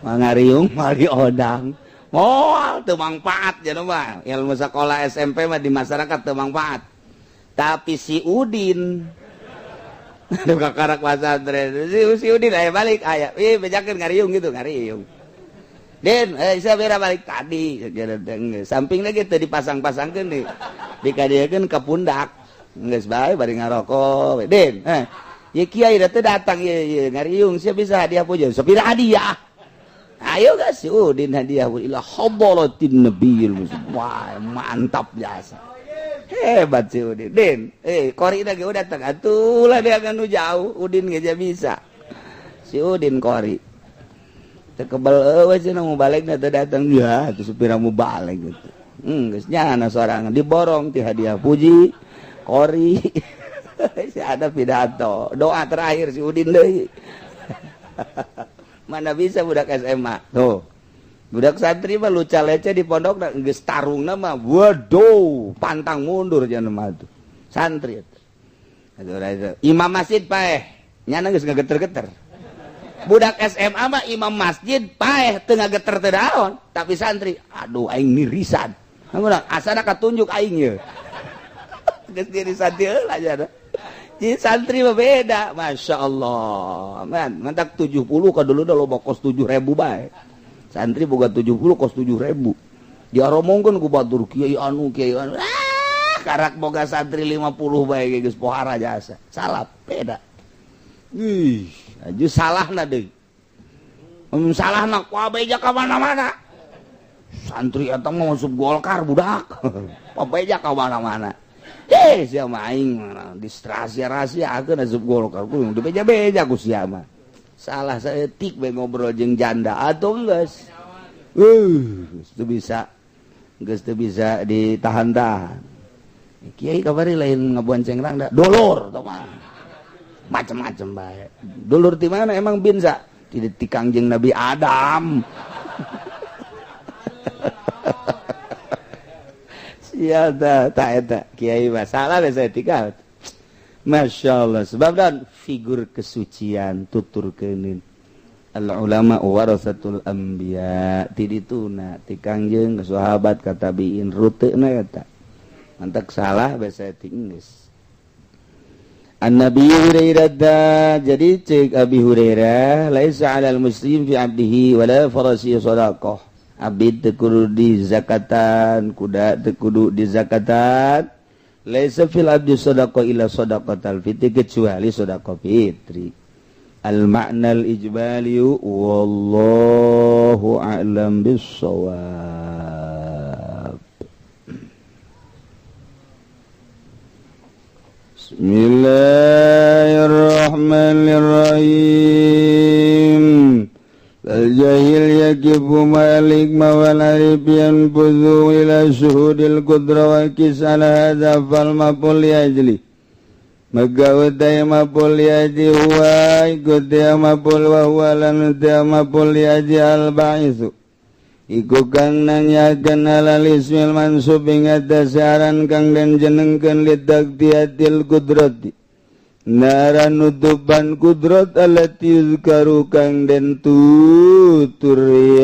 moal ngariung moal diundang, moal teu mangfaat cenah mah ilmu sekolah SMP mah di masyarakat teu mangfaat. Tapi si Udin nu kakarak pasantren si Udin aya balik aya ih bejakeun ngariung gitu ngariung. Den, saya bera balik tadi, samping lagi tadi dipasang-pasangkeun nih, dikadiakeun ke pundak, geus bae bari ngarokok, Den, ya kiai teh datang ye ye ngariung sia bisa hadiah puja, sapira hadiah. Ayo guys, Udin hadiah ila hadratin nabiyil wah mantap jasa. Hebat si Udin. Den, kori lagi udah datang atuh lah dia kan jauh, Udin geus bisa. Si Udin kori. Kebel eueuh cenah mau balik teh datang ya atuh supira mau balik gitu. Geus nyana sorangan diborong ti hadiah puji. Kori si ada pidato doa terakhir si Udin deui. Mana bisa budak SMA tuh. Budak santri mah luca lece di pondok geus tarungna mah waduh pantang mundur jangan mah tuh. Santri eta. Imam masjid paeh nyana geus ngageter-geter. Budak SMA mah imam masjid paeh teu ngageter teu naon, tapi santri aduh aing nirisan. Asana katunjuk aing ye. Geus nirisan teu heula nya. Jadi santri mah beda, Masya Allah. Man, mantak 70 ka dulu dah loba kos 7.000 bae. Santri boga 70 kos 7.000. Diaromongkeun ku batur kiai anu kiai anu. Ah, karak boga santri 50 bae geus pohara jasa. Salah, beda. Ih, aju salahna deui. Salahna ku abeja ka mana-mana. Santri eta mah masuk Golkar budak. Abeja ka mana-mana. Eh, sia mah aing distrasia-rasia akeun asup Golkar kudu dibeja-beja ku sia mah. Salah saeutik bae ngobrol jeung janda atuh geus. Geus teu bisa. Geus teu bisa ditahan-tahan. Kiai kabari lain ngabonceng rangda, dolor tah mah. Macem-macem bae. Dulur di mana emang binsa? Tidak ti Kangjeng Nabi Adam. Sia ta ta eta kiai mah salah we saeutik. Masya Allah. Sebab dan figur kesucian tuturkeuneun. Al ulama warasatul anbiya ti dituna ti Kangjeng ka sahabat ka tabiin ruteuna eta. Mantak salah we saeutik geus. An Nabi Hurairah, jadi cek Abi Hurairah laisa 'alal muslim fi 'abdihi wala farasi sadaqah. Abdi teu kudu dizakatan, kuda teu kudu dizakatan. Laisa fil abdi sadaqah illa sadaqatal fitri, kecuali sedekah fitri. Al ma'na al ijmali wallahu a'lam bissawab. Bismillahirrahmanirrahim. Al-jahil yakifu malik mawal arif yanfudhu ila syuhudil qudra wa kis ala hadha fal mapul yajli. Maka utai mapul yaji huwa ikut ya mapul wa huwa lan utai mapul yaji al-ba'isu. Iku kang nanyakan alal ismil mansub ing atas aran kang den jenengkeun litaktiatil kudrati. Naran nutupan kudrat allati yuzkaru kang den tutur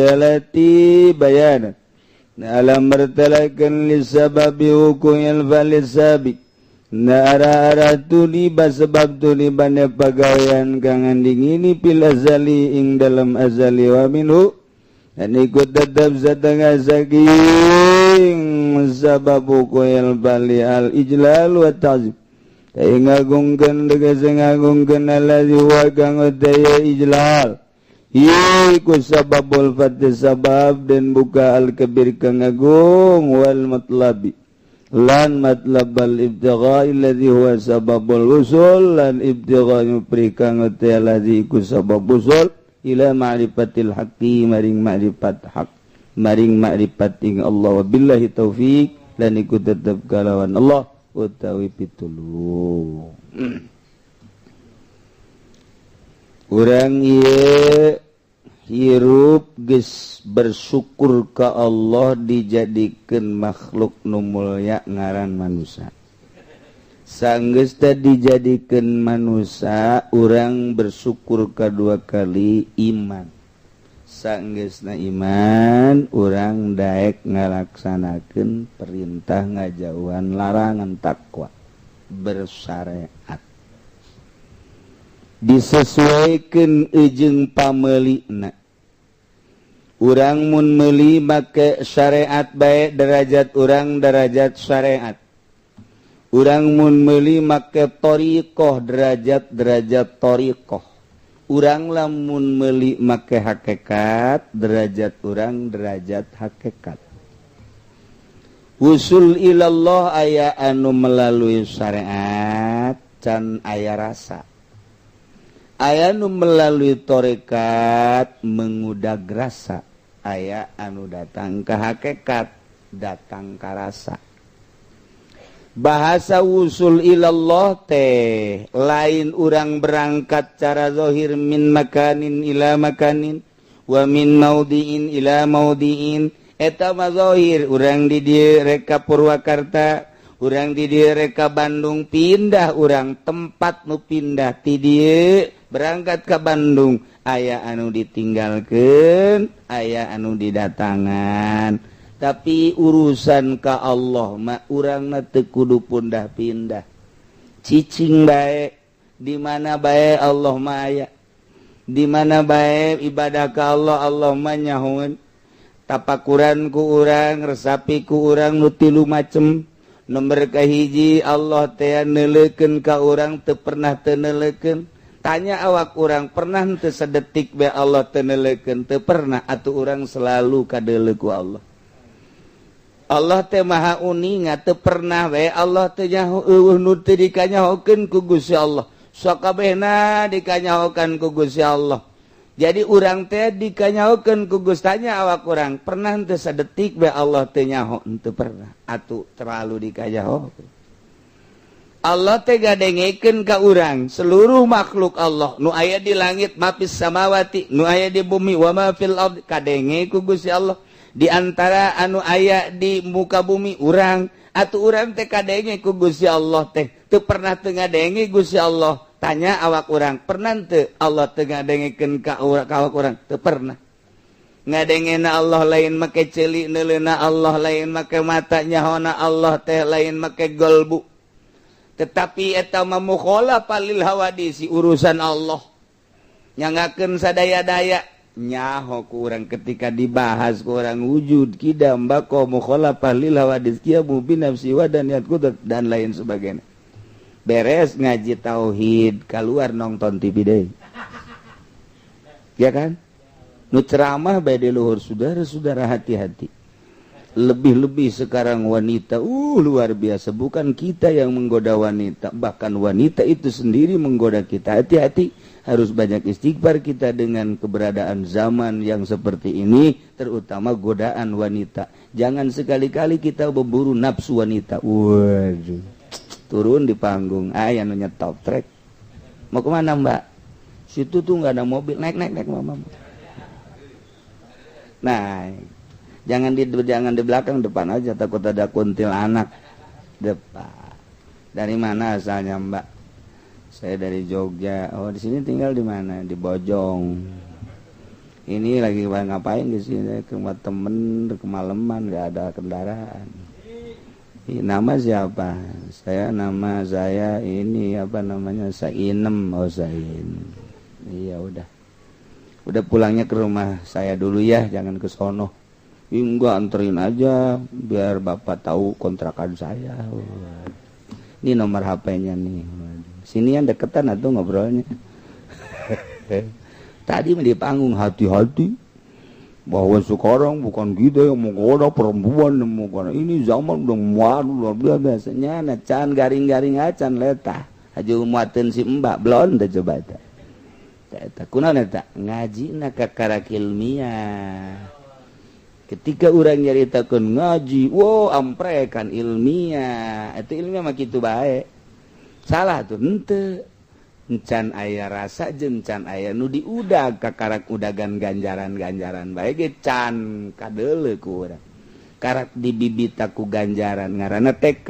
allati bayana. Alam mertelakeun lisababi hukumil falisabi. Nara-ara tuniba sebab tunibane pagawean kang andingini pil azali ing dalam azali wa minhu. Dan ikut tetap setengah saking sababu koyal bali al ijlal wa ta'zim. Tai ngagungkeun tegese ngagungkeun allazi huwa kang utaya ijlal. Iku sababul fatih sabab dan buka al kabir kang agung wal matlabi. Lan matlabal ibtigha allazi huwa sababul usul lan ibtigha nyupri kang utaya allazi iku sabab usul ila ma'rifatil haqqi maring ma'rifat hak maring ma'rifat ing Allah wabillahi taufik lan iku tetep kalawan Allah utawi pitulung. Urang ieu hirup geus bersyukur ka Allah dijadikeun makhluk nu mulya ngaran manusia. Sanggeus teh dijadikeun manusia urang bersyukur kadua kali iman. Sanggeusna iman urang daek ngalaksanakeun perintah ngajauhan larangan takwa bersyariat. Disesuaikeun jeung pameulina. Urang mun meuli make syariat bae derajat urang derajat syariat. Urang mun meuli make thariqah derajat-derajat thariqah. Urang lamun meuli make hakikat derajat urang derajat hakikat. Usul ilallah aya anu melalui syariat can aya rasa. Aya anu melalui tarekat mengudag rasa. Aya anu datang ka hakikat datang ka rasa. Bahasa wusul ilallah teh lain urang berangkat cara zahir min makanin ila makanin wa min maudiin ila maudiin. Eta mah zahir, urang di dieu rek ka Purwakarta, urang di dieu rek ka Bandung, pindah urang tempat nu pindah ti dieu berangkat ke Bandung, aya anu ditinggalkeun, aya anu didatangan. Tapi urusan ka Allah mah urangna teu kudu pindah-pindah, cicing bae di mana bae Allah mah aya, di mana bae ibadah ka Allah, Allah mah nyahoeun. Tapakuran ku urang, resapi ku urang nu tilu macem. Nomor kahiji, Allah teh neuleukeun ka urang, teu pernah teu neuleukeun. Tanya awak urang, pernah teu sedetik bae Allah teu neuleukeun? Teu pernah. Atuh urang selalu kadeuleu ku Allah. Allah teh maha uninga, teu pernah we Allah teh nyaho eueuh nu teu dikanyahokeun ku Gusti Allah. Sakabehna dikanyahokan ku Gusti Allah. Jadi urang teh dikanyahokeun ku Gusti. Tanya awak urang, pernah teu sadetik we Allah teu nyaho? Teu pernah. Atuh terlalu dikanyahokeun. Allah teh gadengekeun ka urang seluruh makhluk Allah nu aya di langit, mafis samawati, nu aya di bumi, wa ma fil ard, kadenge ku Gusti Allah. Di antara anu aya di muka bumi urang, atuh urang teh kadenge ku Gusti Allah teh teu pernah teu ngadenge Gusti Allah. Tanya awak urang, pernah teu Allah teu ngadengekeun ka awak urang? Teu pernah. Ngadengena Allah lain make ceuli, neuleuna Allah lain make mata, nyahona Allah teh lain make golbu, tetapi eta mah mukhalafah lil hawadisi. Urusan Allah nyangakeun sadaya-daya, nyaho ku urang ketika dibahas ku urang wujud kidam bako mukhalafah lil hawadis qiyamu bi nafsi wa dan kudrat dan lain sebagainya. Beres ngaji tauhid, keluar nonton TV deh, ya kan? Nu ceramah bae di luhur. Saudara-saudara, hati-hati, lebih-lebih sekarang wanita luar biasa. Bukan kita yang menggoda wanita, bahkan wanita itu sendiri menggoda kita. Hati-hati, harus banyak istighfar kita dengan keberadaan zaman yang seperti ini, terutama godaan wanita. Jangan sekali-kali kita berburu nafsu wanita. Waduh, turun di panggung aya nu nyetop trek, "Mau kemana, Mbak?" "Situ tuh nggak ada mobil." "Naik, naik, naik, Mama." Nah, jangan di belakang, depan aja, takut ada kuntilanak. Depan. "Dari mana asalnya, Mbak?" "Saya dari Jogja." "Oh, di sini tinggal di mana?" "Di Bojong." "Ini lagi ngapain di sini?" "Ke rumah temen, kemalaman, nggak ada kendaraan." "Nama siapa?" "Saya, nama saya ini apa namanya, Sainem." "Oh, Sain. Iya, udah pulangnya ke rumah saya dulu ya, jangan ke sono." "Enggak, anterin aja biar bapak tahu kontrakan saya." "Ini nomor HP-nya nih." Sini yang deketan atau ngobrolnya. Tadi di panggung, hati-hati bahwa sekarang bukan kita yang menggoda perempuan yang menggoda. Ini zaman udah luar biasanya. Nah, can garing-garing acan letah haju muatin si mbak blonde, coba eta eta kunaon eta ngaji na kakarak ilmiah. Ketika orang nyaritakeun ngaji, wow, amprekan ilmiah itu, ilmiah mah kitu bae. Salah tuh henteu, encan aya rasa jeung can aya nu diudag, kakarak udagan ganjaran-ganjaran bae ge can kadeuleu ku urang. Karak dibibita ku ganjaran, ngaranna TK,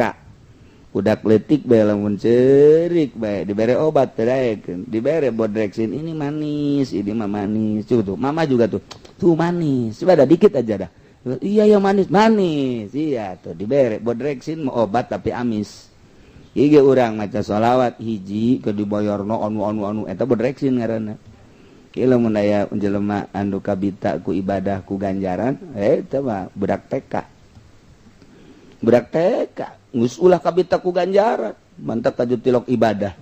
udak leutik bae lamun ceurik bae dibere obat teu daekeun, dibere Bodrexin, "Ini manis, ini mah manis." Tuh, tuh mama juga tuh, tuh manis, coba ada dikit aja dah. "Iya ya, manis, manis." Iya tuh, dibere Bodrexin mau obat tapi amis. Ieu urang maca sholawat hiji ke dibayarna anu anu anu, eta Bodrexin ngaranna. Ieu lamun aya jelema anu kabita ku ibadah ku ganjaran, eta mah budak TK. Budak TK geus ulah kabita ku ganjaran, mantap kaju tilok ibadah.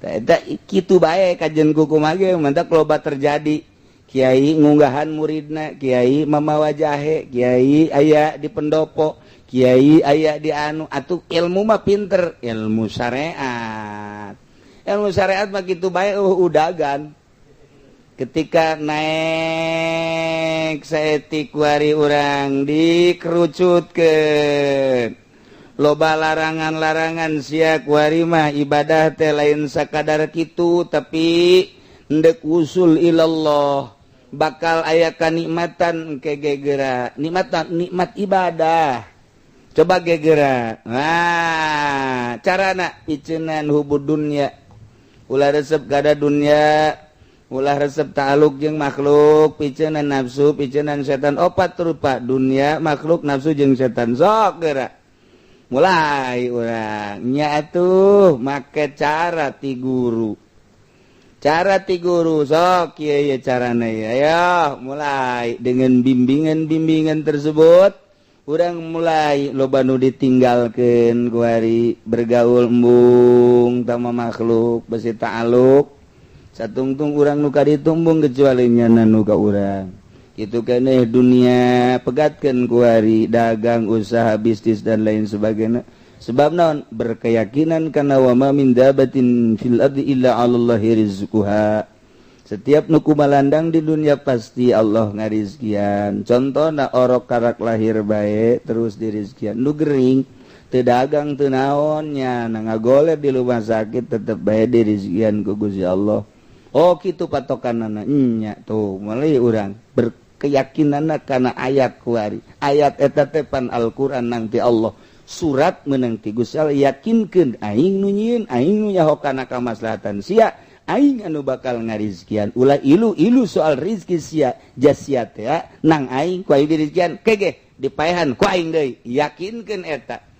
Eta kitu bae kajen kumaha ge, mantap loba terjadi kiai ngunggahan muridna, kiai mamawa jahe, kiai aya di pendopo, kiai aya di anu. Atuh ilmu mah pinter, ilmu syariat, ilmu syariat mah kitu bae, udagan. Ketika naik saeutik kuari urang dikerucutkeun, loba larangan-larangan. Sia kuari mah ibadah teh lain sakadar kitu, tapi ndek usul ilallah bakal aya kanikmatan ke gegera, nikmat, nikmat ibadah. Coba gegera. Nah, carana picenan hubud dunya, ulah resep gada dunya, ulah resep ta'aluk jeung makhluk, picenan nafsu, picenan setan. Opat rupa: dunia, makhluk, nafsu, jeung setan. Sok gerak, mulai urang nya atuh make cara ti guru, cara ti guru. Sok kieu ye carana ya. Ayo mulai dengan bimbingan-bimbingan tersebut, urang mulai loba nu ditinggalkeun kuari, bergaul embung tama makhluk, besi ta'aluk satungtung urang nu ditumbung kecuali nyana nu ka urang gitu keneh. Dunia pegatkeun kuari, dagang, usaha, bisnis, dan lain sebagainya. Sebab naon? Berkeyakinan karena wa ma min dabatin fil ardi illa 'alallahi rizquha. Setiap nu kumalandang di dunia pasti Allah ngarizkian. Contohna orok karak lahir bae terus dirizkian. Nu gering teu dagang, teu naonnya, na ngagoler di rumah sakit, tetep bae dirizkian ku Gusti Allah. Oh, gitu patokan nya tuh. Mulai urang berkeyakinan karena ayat kuari, ayat eta teh pan Al-Qur'an nanti Allah, surat menang ti Gusti Allah. Yakinkeun aing nu nyieun, aing nu nyaho kana kamaslahatan sia, aing anu bakal ngarizkian. Ulah ilu-ilu soal rizki sia, jasia teh nang aing, ku aing dirizkian, kege dipaehan ku aing deui. Yakinkeun eta.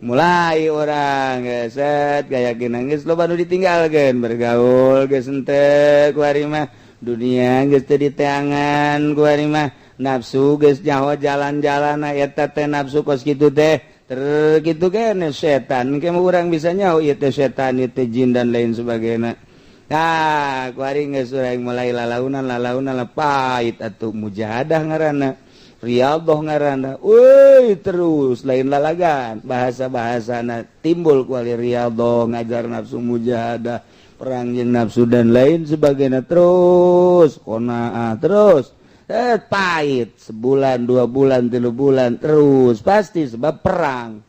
Mulai urang geset keyakinan, geus loba nu ditinggalkeun, bergaul geus henteu kuari mah, dunia geus teu diteangan kuari mah, nafsu geus nyaho jalan-jalan eta teh. Nafsu kos kitu teh ter kitu kene, setan ke urang bisa nyaho ieu teh setan, ieu teh jin, dan lain sebagainya. Nah, kuari geus urang mulai lalaunan lalaunan, pahit atuh. Mujahadah ngaranna, riyadhah ngaranna. Woi, terus lain lalagan bahasa-bahasana timbul kuali riyadhah, ngajar nafsu, mujahadah, perang jeung nafsu, dan lain sebagainya. Terus qanaah terus, pahit sebulan, 2 bulan, 3 bulan, terus pasti sebab perang.